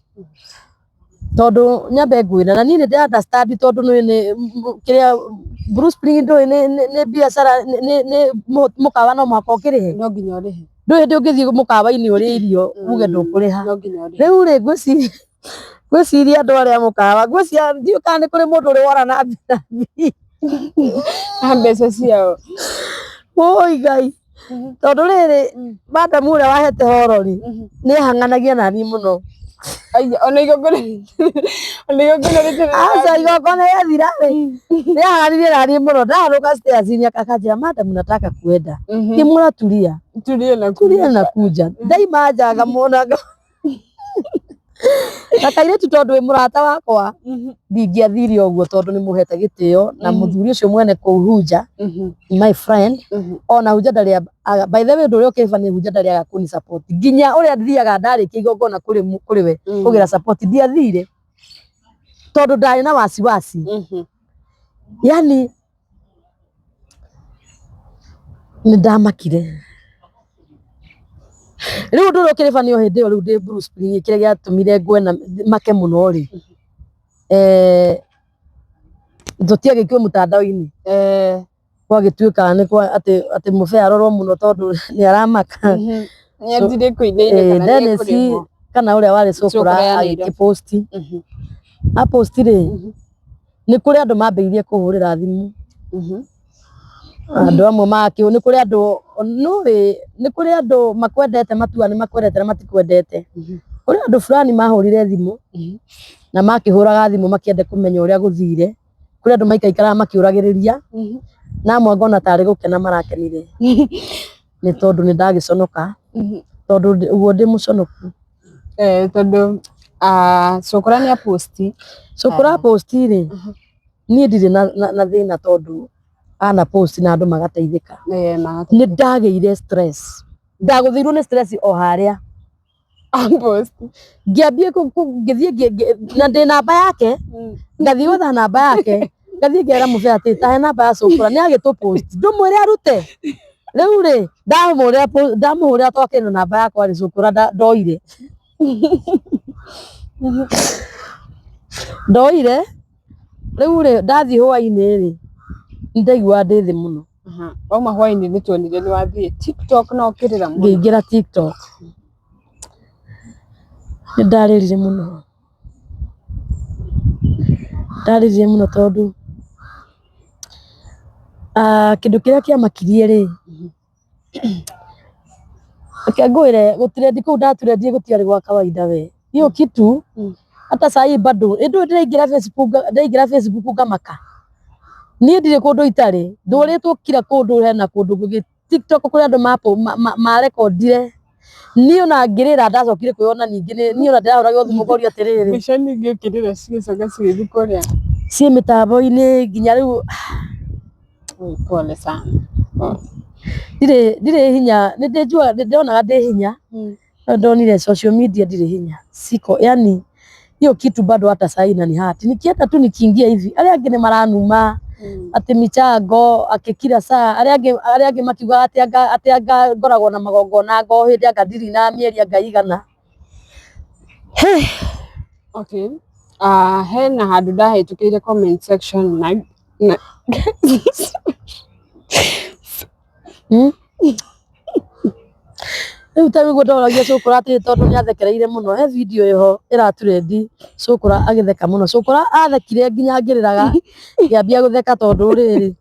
tondũ nyambe ngwĩre, na niĩ nĩ ndĩ understand, tondũ nĩ kĩrĩa Blue Spring ndũĩ nĩ biacara, nĩ mũkawa, no mũhaka ũkĩrĩhe. No nginya ũrĩhe. Ndũĩ hĩndĩ ũngĩthiĩ mũkawa-inĩ ũrĩe irio uge ndũkũrĩha. No nginya ũrĩhe. Rĩu rĩ, ngwĩciria andũ arĩa mũkawa, ngwĩciria ndiũĩ kana nĩ kũrĩ mũndũ ũrĩ wora na Na mbeca ciao. Oi Ngai. Tondũ rĩrĩ, madamu ũrĩa wahete horo rĩ, nĩ ahang'anagia naniĩ mũno. Aya, ona igongona, ona igongona rĩtarĩ. Aca, igongona rĩathira rĩ, nĩ ahang'anirie naniĩ mũno. Ndaharũka stairs -inĩ akanjĩra, "Madam, nataka kuenda." Ngĩmwĩra, "Tulia." Tulia na "Tulia na kuja." Ndaima nja ngamuona na kairĩtu, tondũ wĩ mũrata wakwa, ndingĩathire ũguo tondũ nĩ mũhete gĩtĩo na mũthuri ũcio mwene kũu Hunja, my friend. Ona Hunja ndarĩ by the way, ũndũ ũrĩa ũkĩba nĩ Hunja ndarĩ aga kũni support nginya ũrĩa thiaga ndarĩkia igongona kũrĩ kũrĩ we kũgĩra support. Ndiathire tondũ ndarĩ na wasiwasi. Yani nĩ ndamakire. Rĩu ũndũ ũrĩa ũkĩrĩ bani o hĩndĩ ĩyo rĩu ndĩ Blue Spring, kĩrĩa gĩatũmire ngwe na make mũno rĩ, tũtiagĩkio mtandao-inĩ. Gwagĩtuĩka nĩ kwa atĩ mũbea arorwo mũno tondũ nĩ aramaka. Nĩ kũinaina kana nĩ Dennis ekũrĩhwo. Kana ũrĩa warĩ cũkũra Cũkũra ya Nairobi. agĩkĩposti. Aposti rĩ, nĩ kũrĩ andũ mambĩrĩirie kũhũrĩra thimũ. Andũ amwe makĩ nĩ kũrĩ andũ nũĩ, nĩ kũrĩ andũ makwendete, matua nĩ makwendete na matikwendete. Kũrĩ andũ fulani mahũrire thimũ na makĩhũraga thimũ makĩenda kũmenya ũrĩa gũthire. Kũrĩ andũ maikaikaraga makĩũragĩrĩria na amwe ngona tarĩ gũkena marakenire nĩ tondũ nĩ ndagĩconoka, tondũ ũguo ndĩ mũconoku. Tondũ cũkũra nĩ aposti. Cũkũra posti rĩ, niĩ ndirĩ na thĩna tondũ ana post na andũ magateithĩka. Nĩ ndagĩire stress, ndagũthĩirwo nĩ stress o harĩa Aposti. Ngĩambia ngĩthiĩ na ndĩ namba yake, ngathiĩ gwetha namba yake, ngathiĩ ngera mũbea atĩ tahe namba ya cũkũra, nĩ agĩtũ post, ndũmwĩre arute. Rĩu rĩ, ndamũhũrĩra ndamũhũrĩra twakĩrĩ na namba yakwa rĩ, cũkũra ndoire ndoire. Rĩu rĩ, ndathiĩ hwainĩ rĩ, nĩ ndaiguaga ndĩ thĩ mũno. Wauma hwainĩ nĩ tuonire nĩ wathiĩ TikTok na ũkĩrĩra mũno. Ngĩingĩra TikTok, nĩ ndarĩrire mũno, ndarĩrire mũno tondũ kĩndũ kĩrĩa kĩamakirie rĩ, reke ngwĩre, gũtrend kũu ndatrendire gũtiarĩ gwa kawaida we. Hiyo kitu hata saa hii bado ĩndũ ndĩraingĩra Facebook, ndaingĩra Facebook ngamaka. Niĩ ndirĩ kũndũ itarĩ, ndũrĩtwo kila kũndũ, hena kũndũ gũgĩ TikTok kũrĩ andũ marekondire niĩ ona ngĩrĩra. Ndacokire kwĩyona ningĩ niĩ ona ndĩrahũragĩrwo thimũ ngorio atĩrĩrĩ, Mbica ningĩ ũkĩrĩra cigĩcoka cigĩthiĩ kũrĩa. Ciĩ mĩtambo-inĩ nginya rĩu. Oi, pole sana. Ndirĩ hinya, nĩ ndĩnjua nĩ ndonaga ndĩ hinya, no ndonire social media ndirĩ hinya, siko. Yani hiyo kitu bado hata saa hii inanihurt. Nikienda tu, nikiingia hivi, arĩa angĩ nĩ maranuma atĩ michango akĩ kila saa, arĩa angĩ makiugaga atĩ anga ngoragwo na magongona ngo hĩndĩ anga ndirĩ na mĩeri anga igana. Hey. Okay. Hena handũ ndahĩtũkĩire comment section na Rĩu ta ũguo ndoragia cũkũra atĩ tondũ nĩ athekereire mũno, he video ĩho ĩratrendi cũkũra agĩtheka mũno. Cũkũra athekire nginya ngĩrĩraga, ngĩambia gũtheka tondũ rĩrĩ,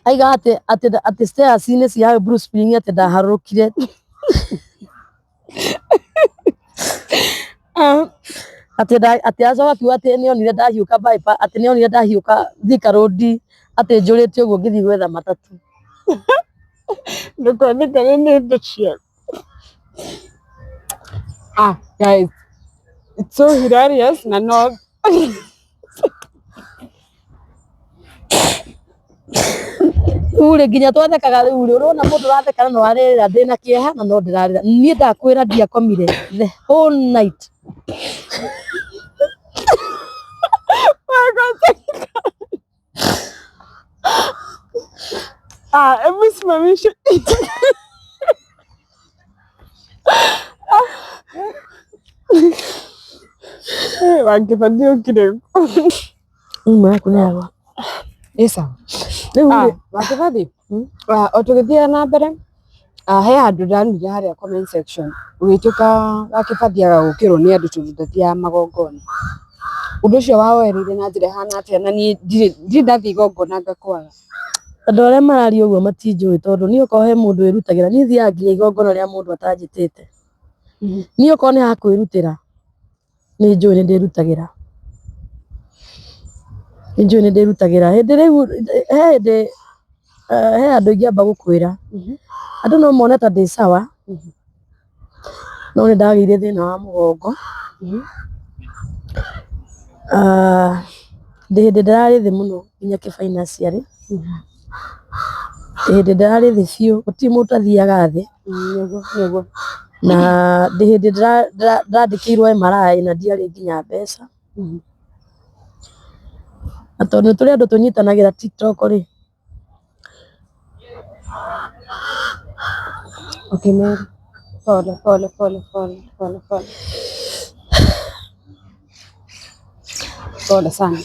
aiga atĩ stairs-inĩ cia Blue Spring atĩ ndaharũrũkire. Atĩ acoka akiuga atĩ nĩ onire ndahiũka bypass, atĩ nĩ onire ndahiũka Thika Road, atĩ njũrĩte ũguo ngĩthiĩ gwetha matatũ. Ndũkonekane nĩ thũ ciaku. Ah, guys, it's so hilarious na no Rĩu rĩ, nginya twathekaga. Rĩu rĩ, ũrona mũndũ ũratheka na no arĩrĩra, ndĩna kĩeha na no ndĩrarĩra. Niĩ ndakwĩra ndiakomire the whole night. Ah, hebu simamisha. Wangĩbathiĩ ũkire. Uma yaku nĩ yagwa. Ĩ sawa. Rĩu rĩ, Wangĩbathi, o tũgĩthiaga na mbere, he handũ ndonire harĩa comment section ũgĩtuĩka Wakĩbathi aga gũkĩrwo nĩ andũ tondũ ndathiaga magongona. Ũndũ ũcio waoereire na njĩra ĩhana atĩa? Na niĩ ndirĩ ndathiĩ igongona ngakwaga. Andũ arĩa mararia ũguo matinjũĩ tondũ niĩ okorwo he mũndũ wĩrutagĩra, niĩ thiaga nginya igongona rĩa mũndũ atanjĩtĩte. Niĩ okorwo nĩ ha kwĩrutĩra, nĩ njũĩ nĩ ndĩrutagĩra. Nĩ njũĩ nĩ ndĩrutagĩra. Hĩndĩ rĩu, he hĩndĩ, he handũ ingĩamba gũkwĩra. Andũ no mone ta ndĩ sawa, no nĩ ndagĩire thĩna wa mũgongo. Ndĩ hĩndĩ ndĩrarĩ thĩ mũno nginya kĩ financially. Ndĩ hĩndĩ ndĩrarĩ thĩ biũ, gũtirĩ mũndũ ũtathiaga thĩ. Na ndĩ hĩndĩ ndandĩkĩirwo MRI na ndiarĩ nginya mbeca. Na tondũ nĩ tũrĩ andũ tũnyitanagĩra TikTok rĩ. Okay, Mary. Pole, pole, pole, pole, pole, pole. Pole sana.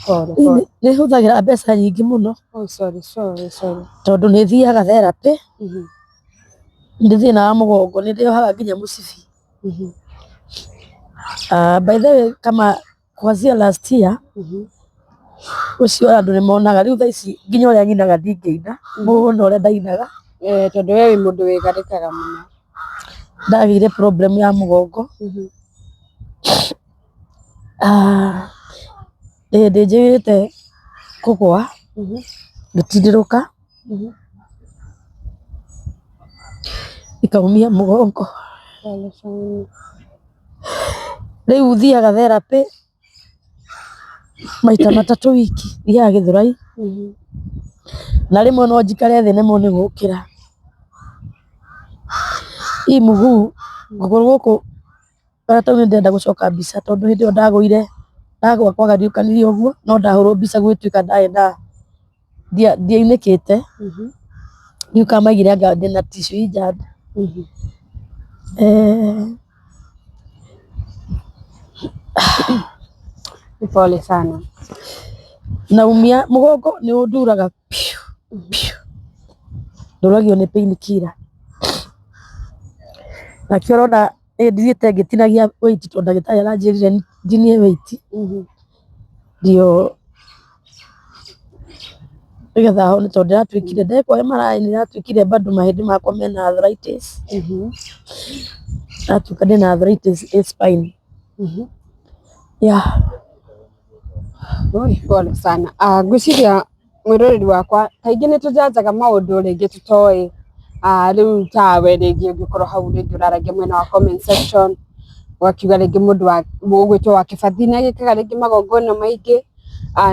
Pole, pole. Nĩ hũthagĩra mbeca nyingĩ mũno. Oh, sorry, sorry, sorry. Tondũ nĩ thiaga therapy. Ndĩ thĩna wa mũgongo, nĩ ndĩyohaga nginya mũcibi. By the way, kama kuanzia last year, ũcio andũ nĩ monaga rĩu thaa ici nginya ũrĩa nyinaga ndingĩina mũno ũrĩa ndainaga. Tondũ we wĩ mũndũ wĩgarĩkaga mũno. Ndagĩire problem ya mũgongo. Ndĩ hĩndĩ njĩrĩte kũgwa, ngĩtindĩrũka, ikaumia mũgongo. Pole sana. Rĩu thiaga therapy maita matatũ wiki, thiaga Gĩthũrai, na rĩmwe no njikare thĩ nemwo nĩ gũkĩra. Hii mguu kũgũrũ gũkũ ona tondũ nĩ ndĩrenda gũcoka mbica tondũ hĩndĩ ĩyo ndagũire, ndagũa kwagariũkanire ũguo, no ndahũrwo mbica gũgĩtuĩka ndarĩ na ndiaunĩkĩte, ndiũĩ kana maigire anga ndĩna tissue injured. Pole sana. Naumia mũgongo nĩ ũnduraga piũ piũ, ndũragio nĩ pain killer. Nakĩo ũrona nĩ thiĩte ngĩtinagia weight tondũ ndagĩtarĩ aranjĩrire ndinie weight, ndio nĩgetha hone tondũ ndĩratuĩkire ndekwo MRI nĩ ĩratuĩkire bado mahĩndĩ makwa mena arthritis, ĩratuĩka ndĩna arthritis ĩ spine. Yeah. Oi, pole sana. Ngwĩciria mwĩroreri wakwa kaingĩ nĩ tũjanjaga maũndũ rĩngĩ tũtoĩ. Rĩu tawe rĩngĩ ũngĩkorwo hau rĩngĩ ũraragia mwena wa comment section ũgakiuga rĩngĩ mũndũ wa ũgwĩtwo wa Kĩbathi nĩ agĩkaga rĩngĩ magongona maingĩ,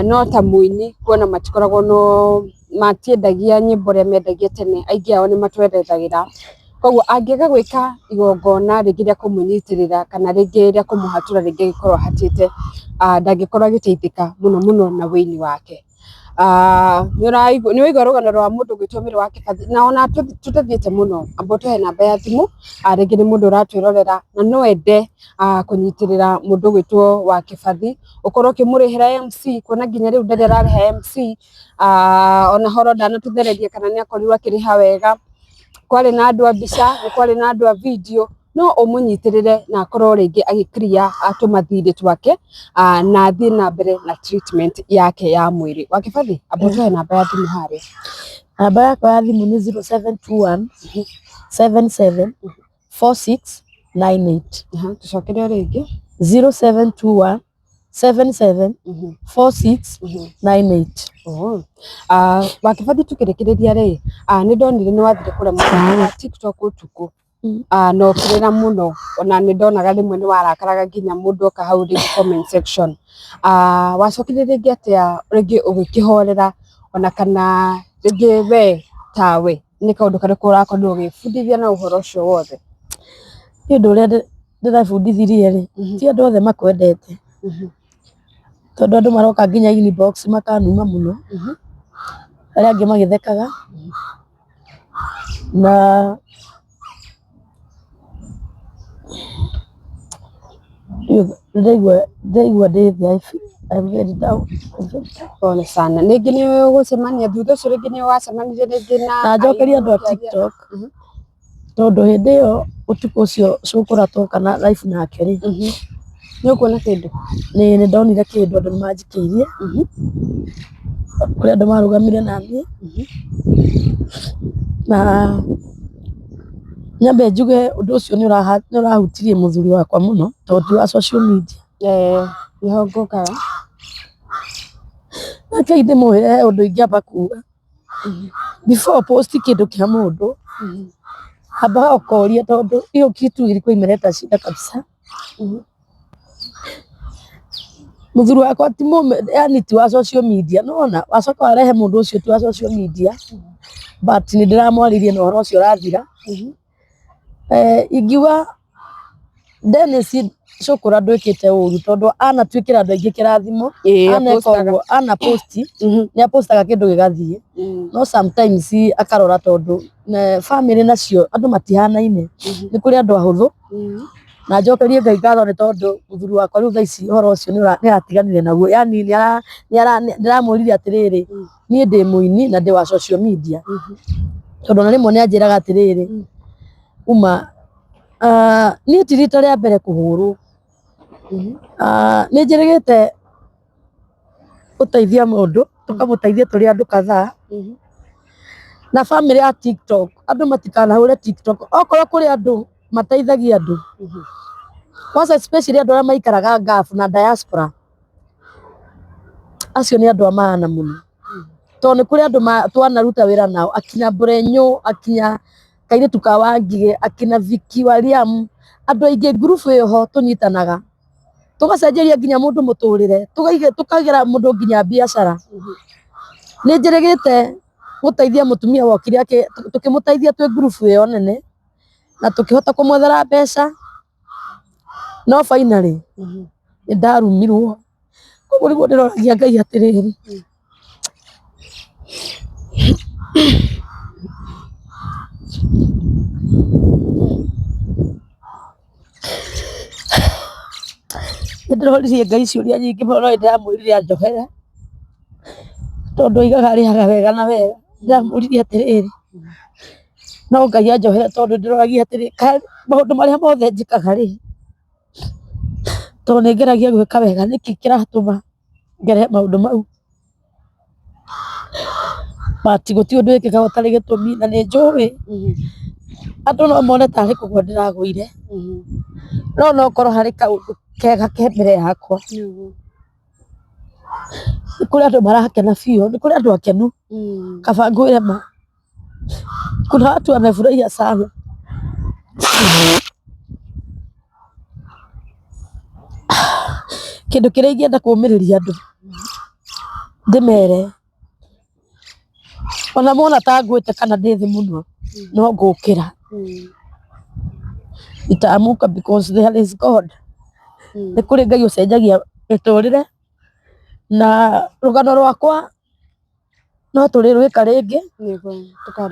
no ta mũini kuona matikoragwo no matiendagia nyĩmbo ũrĩa mendagia tene, aingĩ ao nĩ matwerethagĩra. Koguo angĩaga gwĩka igongona rĩngĩ rĩa kũmũnyitĩrĩra kana rĩngĩ rĩa kũmũhatũra rĩngĩ angĩkorwo ahatĩte, ndangĩkorwo agĩteithĩka mũno mũno na wĩini wake. Nĩ waigua rũgano rwa mũndũ ũgwĩtwo Mary wa Kĩbathi na ona tũtathiĩte mũno, amba ũtũhe namba ya thimũ, rĩngĩ nĩ mũndũ ũratwĩrorera na no ende kũnyitĩrĩra mũndũ ũgwĩtwo wa Kĩbathi, ũkorwo ũkĩmũrĩhĩra MC, kuona nginya rĩu ndarĩ ararĩha MC, ona horo ndanatũthereria kana nĩ akorirwo akĩrĩha wega. Kwarĩ na andũ a mbica, nĩ kwarĩ na andũ a video, no ũmũnyitĩrĩre na akorwo rĩngĩ agĩ clear tũmathirĩ twake, na athiĩ na mbere na treatment yake ya mwĩrĩ. Wa Kĩbathi, amba ũtũhe namba ya thimũ harĩa. Namba yakwa ya thimũ nĩ 0721 77 46 98. Tũcokere o rĩngĩ. 0721 77 46 98. Oh. Wa Kĩbathi tukĩrĩkĩrĩria rĩ, nĩ ndonire nĩ wathire kũrĩa mwena wa TikTok ũtukũ, na ũkĩrĩra mũno, ona nĩ ndonaga rĩmwe nĩ warakaraga nginya mũndũ oka hau rĩngĩ comment section. Wacokire rĩngĩ atĩa rĩngĩ ũgĩkĩhorera ona kana rĩngĩ we tawe nĩ kaũndũ karĩkũ ũrakorirwo ũgĩbundithia na ũhoro ũcio wothe? Nĩ ũndũ ũrĩa ndĩrebundithirie rĩ, ti andũ othe makwendete, tondũ andũ maroka nginya inbox makanuma mũno, arĩa angĩ magĩthekaga, na ndĩraigua ndĩ thĩ, I'm very down. Pole sana. Rĩngĩ nĩ ũgũcemania thutha ũcio rĩngĩ nĩ wacemanirie rĩngĩ na Na njokerie andũ a TikTok, tondũ hĩndĩ ĩyo ũtukũ ũcio cũkũra toka na live nake rĩ, Nĩ ũkuona kĩndũ? Nĩ ndonire kĩndũ andũ nĩ manjikĩirie. Kũrĩ andũ marũgamire naniĩ na nyambe njuge ũndũ ũcio nĩ ũrahutirie mũthuri wakwa mũno tondũ ti wa social media. Nĩho ngũkaga. Rekei ndĩmwĩre he ũndũ ingĩamba kuga before post kĩndũ kĩa mũndũ ambaga ũkoria tondũ hiyo kitu ilikuwa imeleta shida kabisa. Mũthuri wakwa ti mũme, yani ti wa social media nĩwona, wacoka warehe mũndũ ũcio ti wa social media but nĩ ndĩramwarĩirie na ũhoro ũcio ũrathira. Ingiuga Dennis Cũkũra ndwĩkĩte ũru tondũ anatuĩkĩra andũ aingĩ kĩrathimo, aneka ũguo ana post nĩ apostaga kĩndũ gĩgathiĩ, no sometimes akarora tondũ family nacio andũ matihanaine, nĩ kũrĩ andũ ahũthũ na njokerie Ngai ngatho nĩ tondũ mũthuri wakwa rĩu thaa ici ũhoro ũcio nĩ aratiganire naguo, yani ndĩramwĩrire atĩrĩrĩ, niĩ ndĩ mũini na ndĩ wa social media, tondũ ona rĩmwe nĩ anjĩraga atĩrĩrĩ, uma niĩ ti rita rĩa mbere kũhũrwo, nĩ njĩrĩgĩte gũteithia mũndũ, tũkamũteithia tũrĩ andũ kadhaa, na bamĩrĩ ya TikTok, andũ matikanahũre TikTok, okorwo kũrĩ andũ mateithagia andũ, kwanza especially andũ arĩa maikaraga Gulf na diaspora, acio nĩ andũ a maana mũno, tondũ nĩ kũrĩ andũ twanaruta wĩra nao, akina Mburenyũ, akinya kairĩtu ka Wangigĩ, akina Vicky wa Liam, andũ aingĩ ngurubu ĩyo ho tũnyitanaga, tũgacenjeria nginya mũndũ mũtũrĩre, tũkagĩra mũndũ nginya biacara. Nĩ njĩrĩgĩte gũteithia mũtumia wokire tũkĩmũteithia twĩ ngurubu ĩyo nene, na tũkĩhota kũmwethera mbeca, no finally nĩ ndarumirwo. Koguo nĩguo ndĩroragia Ngai atĩrĩrĩ, nĩ ndĩroririe Ngai ciũria nyingĩ mũno no nĩ ndĩramwĩrire anjohere, tondũ oigaga arĩhaga wega na wega. Ndĩramũririe atĩrĩrĩ, no Ngai anjohere tondũ ndĩroragia atĩrĩ, kaĩ maũndũ marĩa mothe njĩkaga rĩ, tondũ nĩ ngeragia gwĩka wega nĩkĩ kĩratũma ngere maũndũ mau? But gũtirĩ ũndũ wĩkĩkaga ũtarĩ gĩtũmi na nĩ njũĩ andũ no mone tarĩ kũgwa ndĩragũire, no no ũkorwo harĩ kaũndũ kega ke mbere yakwa. Nĩ kũrĩ andũ marakena biũ, nĩ kũrĩ andũ akenu, kaba ngwĩre ma. Kuna watu wamefurahia sana. Kĩndũ kĩrĩa ingĩenda kũmĩrĩria andũ ndĩmere ona mona ta ngwĩte kana ndĩ thĩ mũno no ngũkĩra. Nitaamuka because there is God. Nĩ kũrĩ Ngai ũcenjagia mĩtũrĩre na rũgano rwakwa no tũrĩrwĩka rĩngĩ.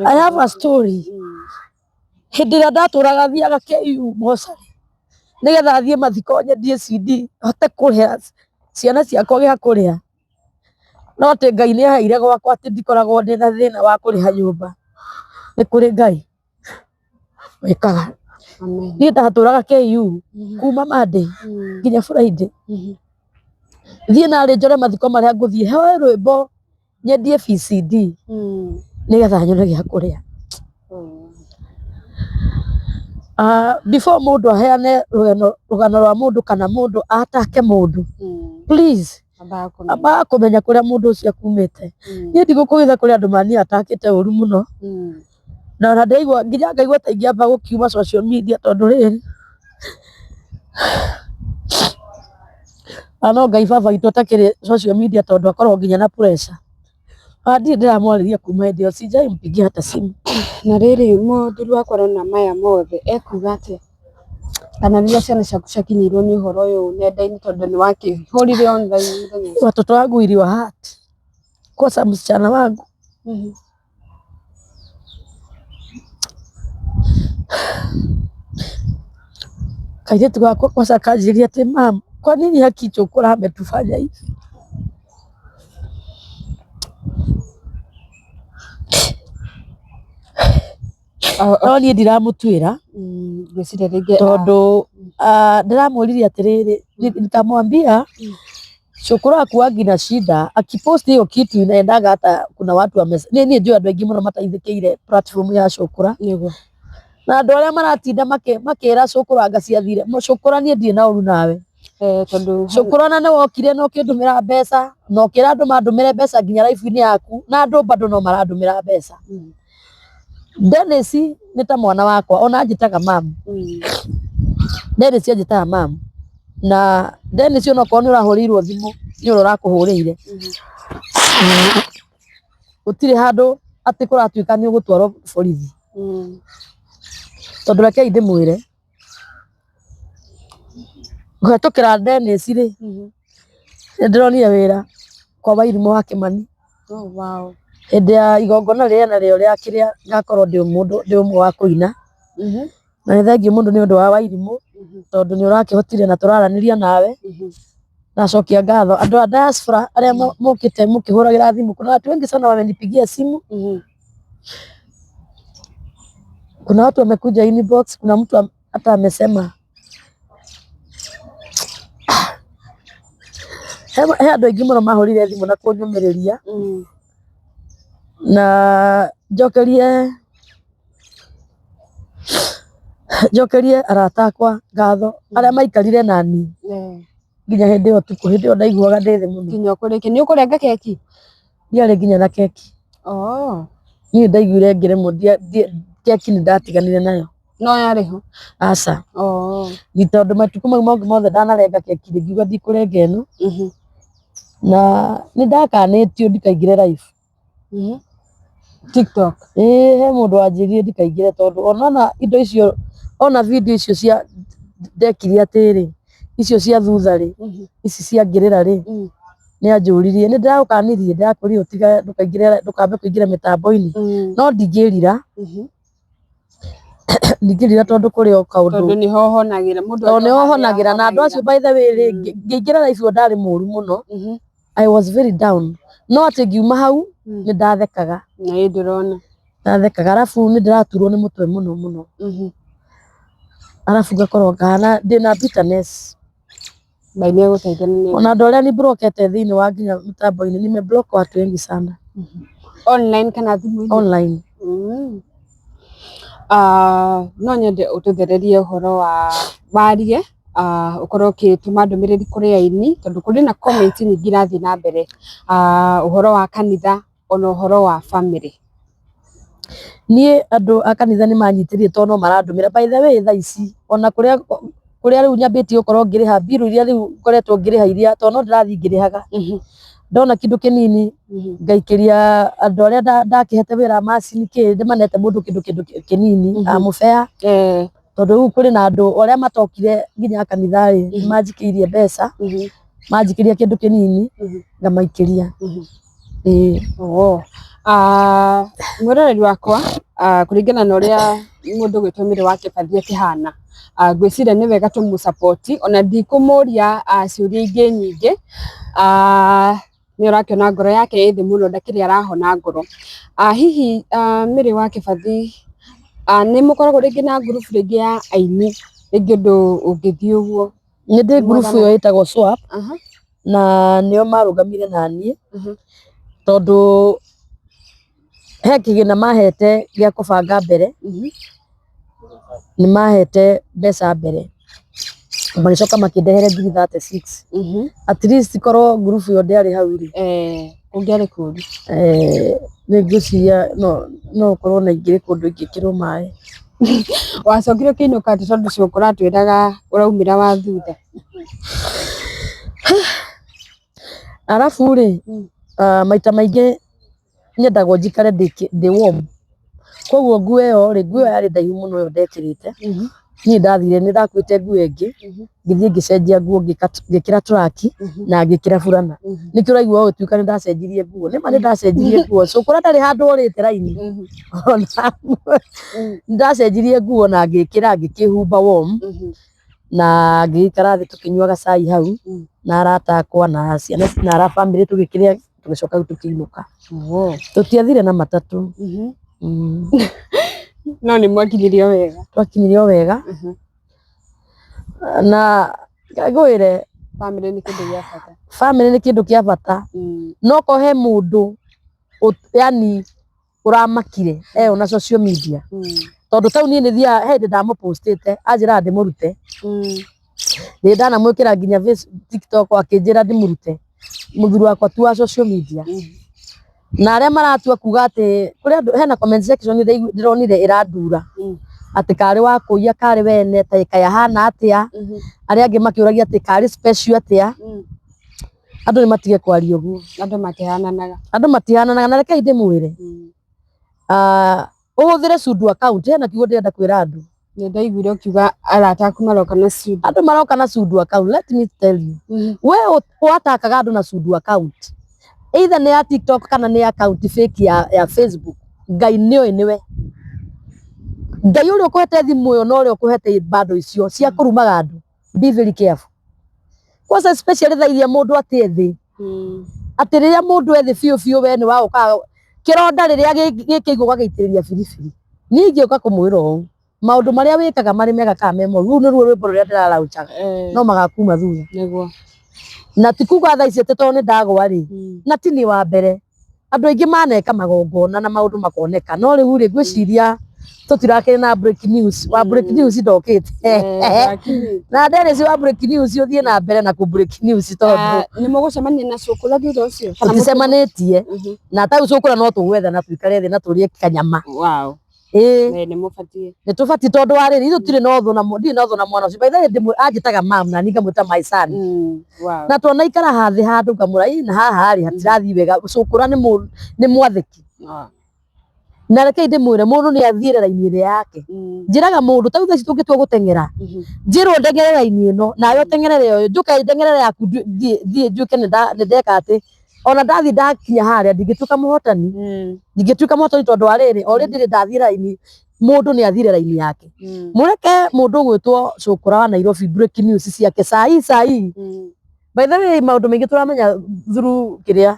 I have a story. Hĩndĩ ĩrĩa ndatũraga thiaga KU mocarĩ nĩgetha thiĩ mathiko nyendie CD hote kũrĩha ciana ciakwa gĩa kũrĩa. No atĩ Ngai nĩ aheire gwakwa atĩ ndikoragwo ndĩna thĩna wa kũrĩha nyũmba. Nĩ kũrĩ Ngai wĩkaga. Niĩ ndatũraga KU kuma Monday nginya Friday. Thiĩ narĩ njore mathiko marĩa ngũthiĩ hoe rwĩmbo nyendie VCD nĩgetha nyone gĩa kũrĩa. Before mũndũ aheane rũgano rwa mũndũ kana mũndũ atake mũndũ, please ambaga kũmenya kũrĩa mũndũ ũcio akumĩte. Niĩ ndigũkũhitha kũrĩ andũ mani atakĩte ũru mũno, na ona ndĩraigua nginya ngaigua ta ingĩamba gũkiuma social media tondũ rĩrĩ, na no Ngai baba witũ ũtakĩrĩ social media tondũ akoragwo nginya na pressure. Ona ndirĩ ndĩramwarĩria kuma hĩndĩ ĩyo, sijai mpigia hata simu. Na rĩrĩ mũthuri wakwa arona maya mothe ekuga atĩa? Kana rĩrĩa ciana ciaku ciakinyĩirwo nĩ ũhoro ũyũ nenda-inĩ tondũ nĩ wakĩhũrire online mũthenya ũcio? Watoto wangu iliwa hurt. Kosa msichana wangu. Kairĩtu gakwa kwanza kanjĩrire atĩ mam, kwa nini haki Chokora ametufanya hivi? No niĩ ndiramũtuĩra Ngwĩciria rĩngĩ tondũ ndĩramwĩrire atĩrĩrĩ, nikamwambia Cukuru akuangi na shida akipost hiyo kitu inaendaga hata kuna watu wame niĩ niĩ njũĩ andũ aingĩ mũno mateithĩkĩire platform ya Cukura. Nĩguo. Na andũ arĩa maratinda makĩra Cukura anga ciathire Cukura, niĩ ndirĩ na ũru nawe. Tondũ Cukura na nĩ wokire na ũkĩndũmĩra mbeca na ũkĩra andũ mandũmĩre mbeca nginya live-inĩ yaku, na andũ bado no marandũmĩra mbeca. Dennis nĩ ta mwana wakwa, ona anjĩtaga mam. Dennis anjĩtaga mam, na Dennis onokorwo nĩ ũrahũrĩirwo thimũ nĩ ũrĩa ũrakũhũrĩire, gũtirĩ handũ atĩ kũratuĩka nĩ ũgũtwarwo borithi. Tondũ rekei ndĩmwĩre, kũhetũkĩra Dennis rĩ, nĩ ndĩronire wĩra kwa Wairimũ wa Kĩmani. Oh, wow. Hĩndĩ ya igongona rĩrĩa narĩo rĩa kĩrĩa ngakorwo ndĩ mũndũ ndĩ ũmwe wa kũina. Na nĩ thengiũ mũno nĩ ũndũ wa Wairimũ, tondũ nĩ ũrakĩhotire na tũraranĩria nawe. Nacokia ngatho andũ a diaspora arĩa mokĩte mũkĩhũragĩra thimũ. Kuna watu wengi sana wamenipigia simu. Kuna watu wamekuja inbox, kuna mtu hata amesema he andũ aingĩ mũno mahũrire thimũ na kũnyũmĩrĩria. Na njokerie arata akwa ngatho arĩa maikarire nani nginya hĩndĩ ĩyo ũtukũ, hĩndĩ ĩyo ndaiguaga ndĩ thĩ mũno. Nginya ũkũrĩkia nĩ ũkũrenga keki? Ndiarĩ nginya na keki. Niĩ ndaiguire ngĩremwo, keki nĩ ndatiganire nayo. No yarĩ ho? Aca. Ni tondũ matukũ mau mangĩ mothe ndanarenga keki rĩ, ngiuga ndikũrenga ĩno. Na nĩ ndakanĩtio ndikaingĩre live. TikTok. Ĩĩ, he mũndũ wanjĩrire ndikaingĩre tondũ onona indo icio, ona video icio cia ndekire atĩrĩ, icio cia thutha rĩ, ici cia ngĩrĩra rĩ, nĩ anjũririe, nĩ ndĩragũkanirie, ndĩrakwĩrire ũtige ndũkaingĩre, ndũkambe kũingĩra mĩtambo-inĩ. No ndingĩrira. Ndingĩrira tondũ kũrĩ o kaũndũ. Tondũ nĩho ũhonagĩra mũndũ. Tondũ nĩho honagĩra, na andũ acio by the way rĩ, ngĩingĩra live ĩyo ndarĩ mũru mũno. I was very down. No atĩ ngiuma hau nĩ ndathekaga. Na ĩ ndĩrona. Ndathekaga, arabu nĩ ndĩraturwo nĩ mũtwe mũno mũno. Arabu ngakorwo ngahana ndĩna bitterness. Ngai nĩ egũteithia na nĩ Ona andũ arĩa ni blockete thĩinĩ wa nginya mĩtambo-inĩ, nimeblock watu wengi sana. Online kana thimũ-inĩ? Online. No nyende ũtũthererie ũhoro wa warie, ũkorwo ũkĩtũma ndũmĩrĩri kũrĩ aini, tondũ kũrĩ na comment nyingĩ irathiĩ na mbere, ũhoro wa kanitha ona ũhoro wa family. Niĩ andũ a kanitha nĩ manyitĩrĩire tondũ no marandũmĩra. By the way, thaa ici ona kũrĩa kũrĩa rĩu nyambĩtie gũkorwo ngĩrĩha mbiru iria rĩu ngoretwo ngĩrĩha iria, tondũ no ndĩrathiĩ ngĩrĩhaga. Ndona kĩndũ kĩnini ngaikĩria andũ arĩa ndakĩhete wĩra macini kĩ ndĩmanete mũndũ kĩndũ kĩnini amũbea. Tondũ rĩu kũrĩ na andũ arĩa matokire nginya kanitha rĩ, nĩ manjikĩirie mbeca, manjikĩria kĩndũ kĩnini ngamaikĩria. Ĩĩ. Oh. Mwĩroreri wakwa, kũringana na ũrĩa mũndũ ũgwĩtwo Mary wa Kĩbathi akĩhana, ngwĩciria nĩ wega tũmũ-support, ona ndikũmũria ciũria ingĩ nyingĩ. Nĩ ũrakĩona ngoro yake ĩ thĩ mũno, ndakĩrĩ arahona ngoro. Hihi Mary wa Kĩbathi, nĩ mũkoragwo rĩngĩ na ngurubu rĩngĩ ya aini, rĩngĩ ũndũ ũngĩthiĩ ũguo? Nĩ ndĩ ngurubu ĩyo ĩtagwo Swap, na nĩo marũgamire naniĩ tondũ he kĩgĩna mahete gĩa kũbanga mbere, nĩ mahete mbeca mbere, magĩcoka makĩndehere ngiri 36. At least korwo ngurubu ĩyo ndĩarĩ hau rĩ, Kũngĩarĩ kũũru. Nĩ ngwĩciria no ũkorwo na ingĩrĩ kũndũ ingĩkĩrwo maĩ. Wacokire ũkĩinũka atĩ tondũ cũkũ ũratwĩraga ũraumĩra wa thutha? Arabu rĩ, maita maingĩ nyendagwo njikare ndĩ warm, koguo nguo ĩyo rĩ, nguo ĩyo yarĩ ndaihu mũno ĩyo ndekĩrĩte. Niĩ ndathire nĩ ndakuĩte nguo ĩngĩ, ngĩthiĩ ngĩcenjia nguo, ngĩkĩra traki na ngĩkĩra burana. Nĩkĩo ũraigua ũgĩtuĩka nĩ ndacenjirie nguo. Nĩma nĩ ndacenjirie nguo, cũkũra ndarĩ handũ orĩte raini. Ona nĩ ndacenjirie nguo na ngĩkĩra, ngĩkĩhumba warm, na ngĩikara thĩ tũkĩnyuaga cai hau na arata akwa na ciana na ara bamĩrĩ tũgĩkĩrĩa, tũgĩcoka rĩu tũkĩinũka. Tũtiathire na matatũ. No nĩ mwakinyirio wega? Twakinyirio wega. Na ngwĩre Bamĩrĩ nĩ kĩndũ gĩa bata. Bamĩrĩ nĩ kĩndũ kĩa bata. No ko he mũndũ yani ũramakire eyo na social media, tondũ tau niĩ nĩ thiaga he hĩndĩ ndamũpostĩte anjĩraga ndĩmũrute, nĩ ndanamwĩkĩra nginya TikTok akĩnjĩra ndĩmũrute, mũthuri wakwa ti wa social media. Na arĩa maratua kuga atĩ kũrĩ andũ hena comment section ndĩronire ĩrandura atĩ karĩ wa kũiya karĩ wene ta kaĩ ahana atĩa, arĩa angĩ makĩũragia atĩ karĩ special atĩa. Andũ nĩ matige kwaria ũguo. Andũ matihananaga. Andũ matihananaga, na rekei ndĩmwĩre, ũhũthĩre pseudo account, hena kiugo ndĩrenda kwĩra andũ. Nĩ ndaiguire ũkiuga arata aku maroka na pseudo. Andũ maroka na pseudo account, let me tell you. We watakaga andũ na pseudo account, either nĩ ya TikTok kana nĩ account fake ya Facebook, Ngai nĩoĩ nĩwe. Ngai ũrĩa ũkũhete thimũ ĩyo na ũrĩa ũkũhete bando icio cia kũrumaga andũ, be very careful. Kwanza especially thaa iria mũndũ atĩ thĩ, atĩ rĩrĩa mũndũ ethĩ biũ biũ we nĩ waũkaga kĩronda rĩrĩa gĩkĩigwo ũgagĩitĩrĩria biribiri. Niĩ ingĩũka kũmwĩra ũũ, maũndũ marĩa wĩkaga marĩ mega kana me moru, rũu nĩruo rwĩmbo rũrĩa ndĩraraũcaga, no magakuma thutha. Nĩguo. Na ti kuga thaa ici atĩ tondũ nĩ ndagwa rĩ, na ti niĩ wa mbere, andũ aingĩ maneka magongona na maũndũ makoneka, no rĩu rĩ ngwĩciria tũtirakĩrĩ na break news, wa break news ndokĩte. Na Dennis wa break news ũthiĩ na mbere na kũ break news tondũ Nĩ mũgũcemania na cũkũra thutha ũcio? Tũticemanĩtie, na ta rĩu cũkũra no tũgwetha na tũikare thĩ na tũrĩe kanyama. Wow. Ĩĩ. Nĩ mũbatiĩ. Nĩ tũbatiĩ tondũ wa rĩrĩ, ithuĩ tũtirĩ na ũthũ na ndirĩ na ũthũ na mwana ũcio. By the way anjĩtaga mum na niĩ ngamwĩta my son. Na twanaikara hathĩ handũ ngamwĩra ĩ na haha rĩ hatirathiĩ wega, cũkũra nĩ mwathĩki. Na rekei ndĩmwĩre mũndũ nĩ athiĩre raini ĩrĩa yake. Njĩraga mũndũ ta rĩu thaa ici tũngĩtua gũteng'era, njĩrwo ndeng'ere raini ĩno nawe ũteng'erere ũyũ, njũke ndeng'erere yaku thiĩ njuĩke nĩ ndeka atĩ ona ndathiĩ ndakinya harĩa ndingĩtuĩka mũhotani. Ndingĩtuĩka mũhotani tondũ wa rĩrĩ, already nĩ ndathiĩ raini, mũndũ nĩ athire raini yake. Mũreke mũndũ ũgwĩtwo cũkũra wa Nairobi break news ciake sai sai. By the way maũndũ maingĩ tũramenya through kĩrĩa.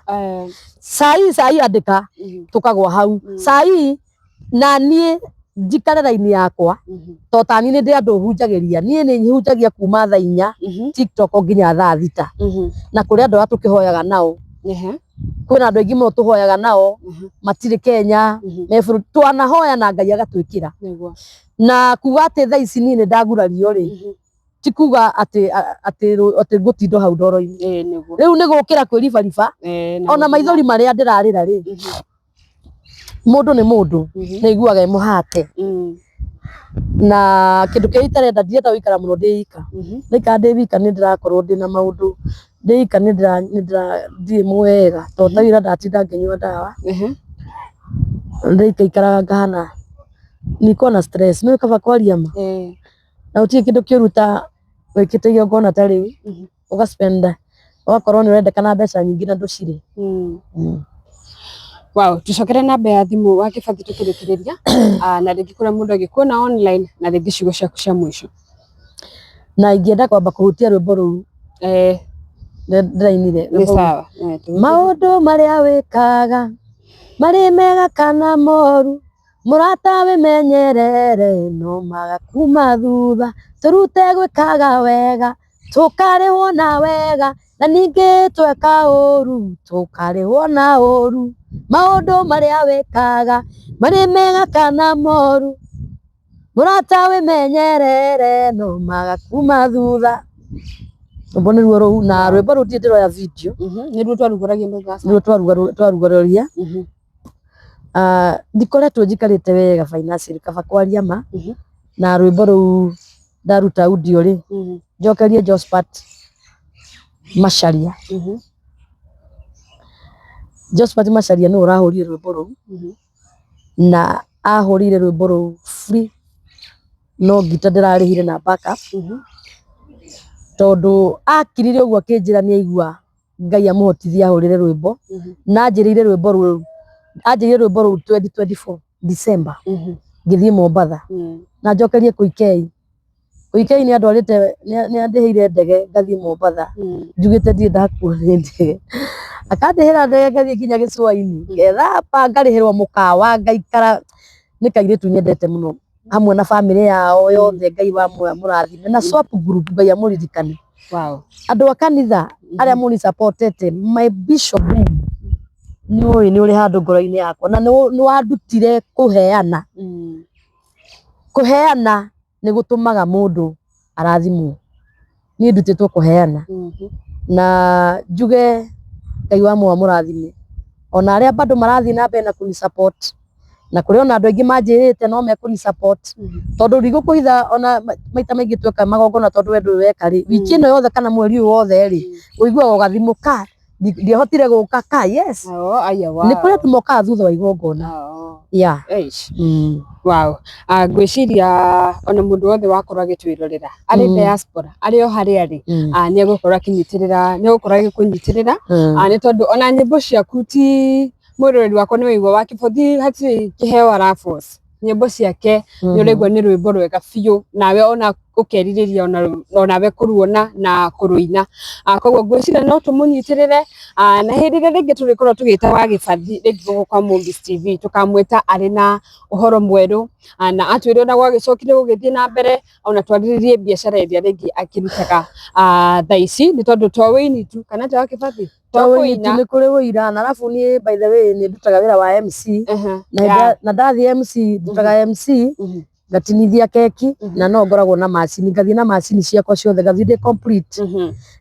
Sai sai andĩka tũkagwa hau. Sai na niĩ njikare raini yakwa to ta niĩ nĩ ndĩ andũ hunjagĩria, niĩ nĩ hunjagia kuma thaa 4 TikTok nginya thaa 6, na kũrĩ andũ arĩa tũkĩhoyaga nao, kwĩna andũ aingĩ mũno tũhoyaga nao matirĩ Kenya, me bũrũri, twanahoya na Ngai agatwĩkĩra. Na kuga atĩ thaa ici niĩ nĩ ndagurario rĩ, ti kuga atĩ atĩ ngũtinda hau ndoro-inĩ. Rĩu nĩ gũkĩra kwĩribariba, ona maithori marĩa ndĩrarĩra rĩ, mũndũ nĩ mũndũ, nĩ aiguaga e mũhate. Na kĩndũ kĩrĩa itarenda, ndirenda gũikara mũno ndĩ ika. Ndaikara ndĩ wika nĩ ndĩrakorwo ndĩna maũndũ, ndĩ ika nĩ ndirĩ mwega, tondũ ta ira ndatinda ngĩnyua ndawa, ndĩikaikaraga ngahana niko na stress, nĩ kaba kwaria ma. Na gũtirĩ kĩndũ kĩũru ta wĩkĩte igongona ta rĩu, ũga spend, ũgakorwo nĩ ũrendekana mbeca nyingĩ na ndũcirĩ. Wow, tucokere namba ya thimũ wa Kĩbathi tũkĩrĩkĩrĩria, na rĩngĩ kũrĩa mũndũ angĩkuona online, na rĩngĩ ciugo ciaku cia mũico. Na ingĩenda kwamba kũhutia rwĩmbo rũu ndĩrainire. Nĩ sawa. Maũndũ marĩa wĩkaga marĩ mega kana moru, mũrata wĩmenyerere no magakuma thutha, tũrute gwĩkaga wega tũkarĩhwo na wega, na ningĩ tweka ũru tũkarĩhwo na ũru. Maũndũ marĩa wĩkaga marĩ mega kana moru, mũrata wĩmenyerere no magakuma thutha. Rwĩmbo nĩruo rũu, na rwĩmbo rũu ndirĩ ndĩroya video. Nĩruo twarugũragia mũthenya. Nĩruo twarugũragia. Ndikoretwo njikarĩte wega financially kaba kwaria ma, na rwĩmbo rũu ndaruta audio rĩ, njokerie Josephat Macharia. Josephat Macharia nĩwe ũrahũrire rwĩmbo rũu, na ahũrire rwĩmbo rũu free, no ngita ndĩrarĩhire na backup, tondũ akirire ũguo akĩnjĩra nĩ aigua Ngai amũhotithie ahũrĩre rwĩmbo, na anjĩrĩire rwĩmbo rũu, anjĩrĩire rwĩmbo rũu 2024 December, ngĩthiĩ Mombatha, na njokerie Koikei. Koikei nĩ andwarĩte, nĩ andĩhĩire ndege ngathiĩ Mombatha, njugĩte ndirĩ ndakuo nĩ ndege, akandĩhĩra ndege ngathiĩ nginya gĩcũa-inĩ, ngethamba ngarĩhĩrwo mũkawa ngaikara, nĩ kairĩtu nyendete mũno, hamwe na bamĩrĩ yao yothe, Ngai wa muoyo amũrathime, na Swap Group Ngai amũririkane. Wow. Andũ a kanitha arĩa mũni supportete, my bishop Ben, nĩ ũĩ nĩ ũrĩ handũ ngoro-inĩ yakwa na nĩ wandutire kũheana. Kũheana nĩ gũtũmaga mũndũ arathimwo. Niĩ ndutĩtwo kũheana. Na njuge Ngai wa muoyo amũrathime. Ona arĩa bado marathiĩ na mbere na kũni support, na kũrĩ ona andũ aingĩ manjĩrĩte no mekũni support, tondũ ndigũkũhitha ona maita maingĩ tweka magongona, tondũ we ndũĩ weka rĩ, wiki ĩno yothe kana mweri ũyũ wothe rĩ, ũiguaga ũgathimũ ka ndiahotire gũka ka yes. Oh, aya, wow. Nĩ kũrĩ andũ mokaga thutha wa igongona. Oh. Yeah. Eish. Wow. Ngwĩciria ona mũndũ wothe wakorwo agĩtwĩrorera arĩ diaspora, arĩ o harĩa arĩ, nĩ egũkorwo akĩnyitĩrĩra, nĩ egũkorwo agĩkũnyitĩrĩra. Nĩ tondũ ona nyĩmbo ciaku, ti mwĩroreri wakwa, nĩ waigua wa Kĩbothi hatirĩ kĩheo araforce nyĩmbo ciake, nĩ ũraigua nĩ rwĩmbo rwega biũ, nawe ona ũkerirĩria onawe kũruona na kũrũina. Koguo ngwĩciria no tũmũnyitĩrĩre, na hĩndĩ ĩrĩa rĩngĩ tũrĩkorwo tũgĩta wa Gĩbathi rĩngĩ gũkũ kwa Mũmbis TV, tũkamwĩta arĩ na ũhoro mwerũ, na atwĩre ona gwagĩcokire gũgĩthiĩ na mbere, ona twarĩrĩrie biacara ĩrĩa rĩngĩ akĩrutaga thaa ici, nĩ tondũ to wĩini tu kana ta wa Kĩbathi to To wĩini tu, kũina. Nĩ kũrĩ wũira, na arabu niĩ by the way nĩ ndutaga wĩra wa MC, na na ndathiĩ MC, ndutaga MC, ngatinithia keki, na no ngoragwo na macini, ngathiĩ na macini ciakwa ciothe, ngathiĩ ndĩ complete.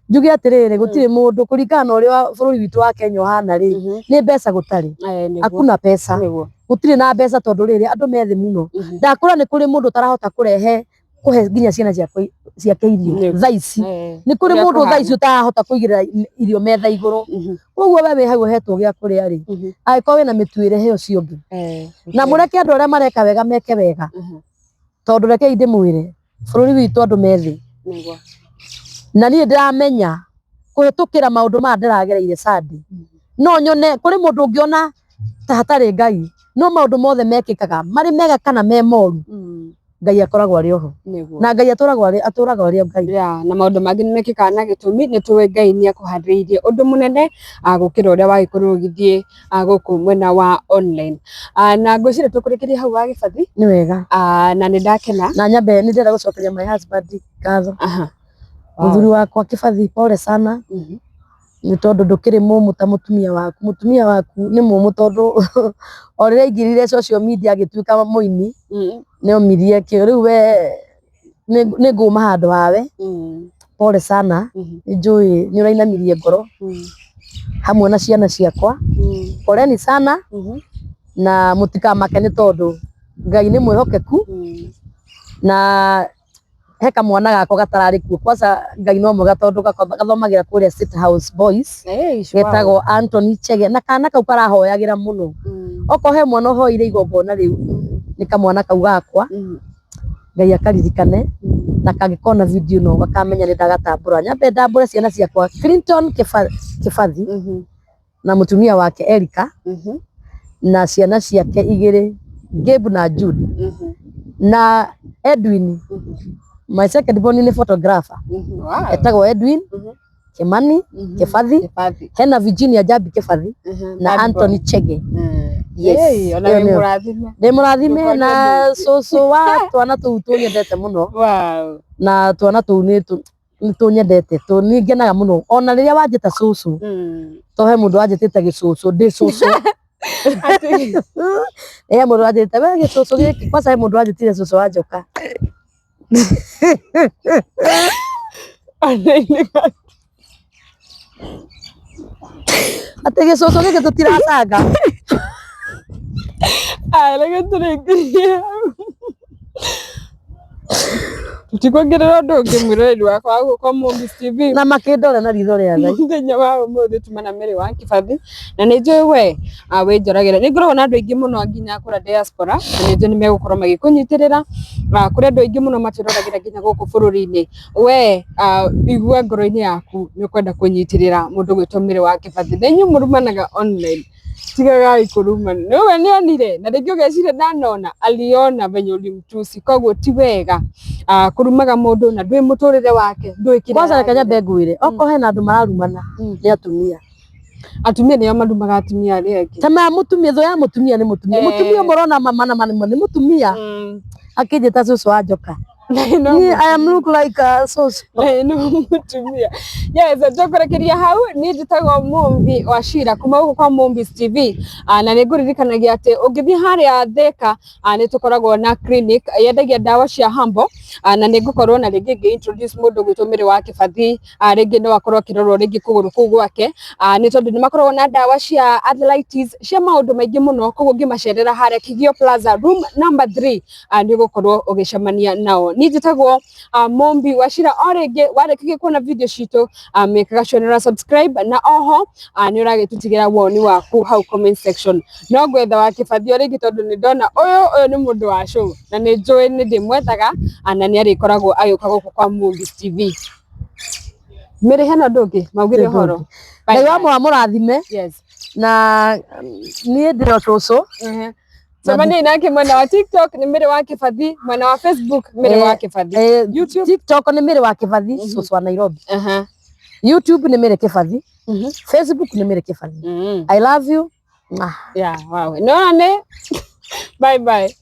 Njuge atĩrĩrĩ, gũtirĩ mũndũ, kũringana na ũrĩa bũrũri witũ wa Kenya ũhana rĩ, nĩ mbeca gũtarĩ. Nĩguo. Hakuna pesa. Gũtirĩ na mbeca, tondũ rĩrĩ andũ me thĩ mũno. Ndakũra nĩ kũrĩ mũndũ ũtarahota kũrehe kũhe nginya ciana ciakwa ciake irio thaa ici. Nĩ kũrĩ Ũrĩa mũndũ thaa ici kũhana. ũtarahota kũigĩrĩra irio metha igũrũ. Koguo we wĩ hau ũhetwo gĩa kũrĩa rĩ, angĩkorwo wĩna mĩtuĩre, he ũcio ũngĩ. Na mũreke andũ arĩa mareka wega meke wega, tondũ rekei ndĩmwĩre, bũrũri witũ andũ me thĩ. Na niĩ ndĩramenya kũhĩtũkĩra maũndũ maya ndĩragereire Sunday, no nyone kũrĩ mũndũ ũngĩona ta hatarĩ Ngai, no maũndũ mothe mekĩkaga marĩ mega kana me moru, Ngai akoragwo arĩ oho. Na Ngai atũraga arĩ o Ngai. Yeah, na maũndũ mangĩ nĩ mekĩkaga na gĩtũmi, nĩ tũĩ Ngai nĩ akũharĩrĩirie ũndũ mũnene gũkĩra ũrĩa wagĩkorwo ũgĩthiĩ gũkũ mwena wa online. Na ngwĩciria tũkũrĩkĩria hau wa Gĩbathi. Nĩ wega. Na nĩ ndakena. Na nyambe nĩ ndĩrenda gũcokeria my husband ngatho. Mũthuri wakwa Kĩbathi, pole sana, nĩ tondũ ndũkĩrĩ mũmũ ta mũtumia waku. Mũtumia waku nĩ mũmũ, tondũ o rĩrĩa aingĩrire social media agĩtuĩka mũini, nĩ omirie kĩo. Rĩu we nĩ ngũma handũ hawe. Pole sana. Nĩ njũĩ nĩ ũrainamirie ngoro hamwe na ciana ciakwa. Poleni sana, na mũtikamake, nĩ tondũ Ngai nĩ mwĩhokeku. Na he kamwana gakwa gatararĩ kuo kwanza, Ngai no mwega, tondũ gathomagĩra kũrĩa State House Boys, getagwo Anthony Chege, na kana kau karahoyagĩra mũno. Okorwo he mwana ũhoire igongona rĩu, nĩ kamwana kau gakwa. Ngai akaririkane, na kangĩkona video no gakamenya nĩ ndagatambũra. Nyambe ndambũre ciana ciakwa, Clinton Kĩbathi na mũtumia wake Erika, na ciana ciake igĩrĩ, Gabe na Jude, na Edwin, my second born, nĩ photographer, etagwo Edwin Kimani Kĩbathi. Kĩbathi. Hena Virginia Jambi Kĩbathi na Third Anthony born. Chege. Yes. Hey, ona Ĩyo wĩ nĩyo. mũrathime. Ndĩ mũrathime Ndũkone na mũingĩ. cũcũ wa twana tũu tũnyendete mũno. Na twana tũu nĩ tũnyendete, nĩ ngenaga mũno ona rĩrĩa wanjĩta cũcũ, to he mũndũ wanjĩtĩte gĩcũcũ, ndĩ cũcũ. He mũndũ wanjĩtĩte, we gĩcũcũ gĩkĩ. Kwanza he mũndũ wanjĩtire cũcũ wa njoka. Atĩ gĩcũcũ gĩkĩ tũtiracanga. Aya, reke tũrĩkĩrie hau. Tũtikuongerera ũndũ ũngĩ, mwĩroreri wakwa wa gũkũ Mũmbis TV. Na makĩndore na ritho rĩa Ngai. Mũthenya wa ũmũthĩ tuma na Mary wa Kĩbathi, na nĩ njũĩ we wĩnjoragĩra, nĩ ngoragwo na andũ aingĩ mũno nginya kũrĩa diaspora, na nĩ njũĩ nĩ megũkorwo magĩkũnyitĩrĩra. Kũrĩ andũ aingĩ mũno matwĩroragĩra nginya gũkũ bũrũri-inĩ. We igua ngoro-inĩ yaku nĩ ũkwenda kũnyitĩrĩra mũndũ gwĩtwo Mary wa Kĩbathi, na inyuĩ mũrumanaga online, tigagai kũrumana. Nĩwe nĩonire, na rĩngĩ ũgeciria ndanona, aliona venye ulimtusi. Koguo ti wega kũrumaga mũndũ na ndũĩ mũtũrĩre wake, ndũĩ kĩrĩa Kwanza reke aragerera. nyambe ngwĩre, okorwo hena andũ mararumana, nĩ atumia. Atumia nĩo marumaga atumia arĩa angĩ. Ta ma mũtumia, thũ ya mũtumia nĩ mũtumia. Mũtumia ũmwe ũrona mama na mama nĩ mũtumia. Akĩnjĩta cũcũ wa njoka. Na ĩno Niĩ I am look like a cũcũ. Na ĩno mũtumia. Yes, tũkũrekeria hau. Niĩ njĩtagwo Mumbi wa Shira kuma gũkũ kwa Mumbi's TV. Na nĩ ngũririkanagia atĩ ũngĩthiĩ harĩa Thika, nĩ tũkoragwo na clinic yendagia ndawa cia hambo, na nĩ ngũkorwo na rĩngĩ ngĩ introduce mũndũ gwitũ Mĩrĩ wa Kĩbathi. Rĩngĩ no akorwo akĩrorwo rĩngĩ kũgũrũ kũu gwake, nĩ tondũ nĩ makoragwo na ndawa cia arthritis, cia maũndũ maingĩ mũno. Koguo ũngĩmacerera harĩa Kigio Plaza, room number 3, nĩ ũgũkorwo ũgĩcemania nao. Niĩ njĩtagwo Mumbi wa Shira. O rĩngĩ, warĩkia kuona video citũ, mĩkaga sure nĩ ũra subscribe, na oho nĩ ũragĩtũtigĩra woni waku hau comment section. No ngwetha wa Kĩbathi o rĩngĩ, tondũ nĩ ndona ũyũ nĩ mũndũ wa show na nĩ njũĩ nĩ ndĩmwethaga, na nĩ arĩkoragwo agĩũka gũkũ kwa Mumbi's TV. Mĩrĩ hena ũndũ ũngĩ maugire ũhoro? Ngai wa mũrathime. Na niĩ ndĩ o cũcũ. Cemania nake mwena wa TikTok nĩ Mĩrĩ wa Kĩbathi, mwena wa Facebook Mĩrĩ wa Kĩbathi. YouTube? TikTok nĩ Mĩrĩ wa Kĩbathi, cũcũ wa Nairobi. YouTube nĩ Mĩrĩ Kĩbathi. Facebook nĩ Mĩrĩ Kĩbathi. I love you. Mwah. Yeah, wow. No, ne. Bye bye.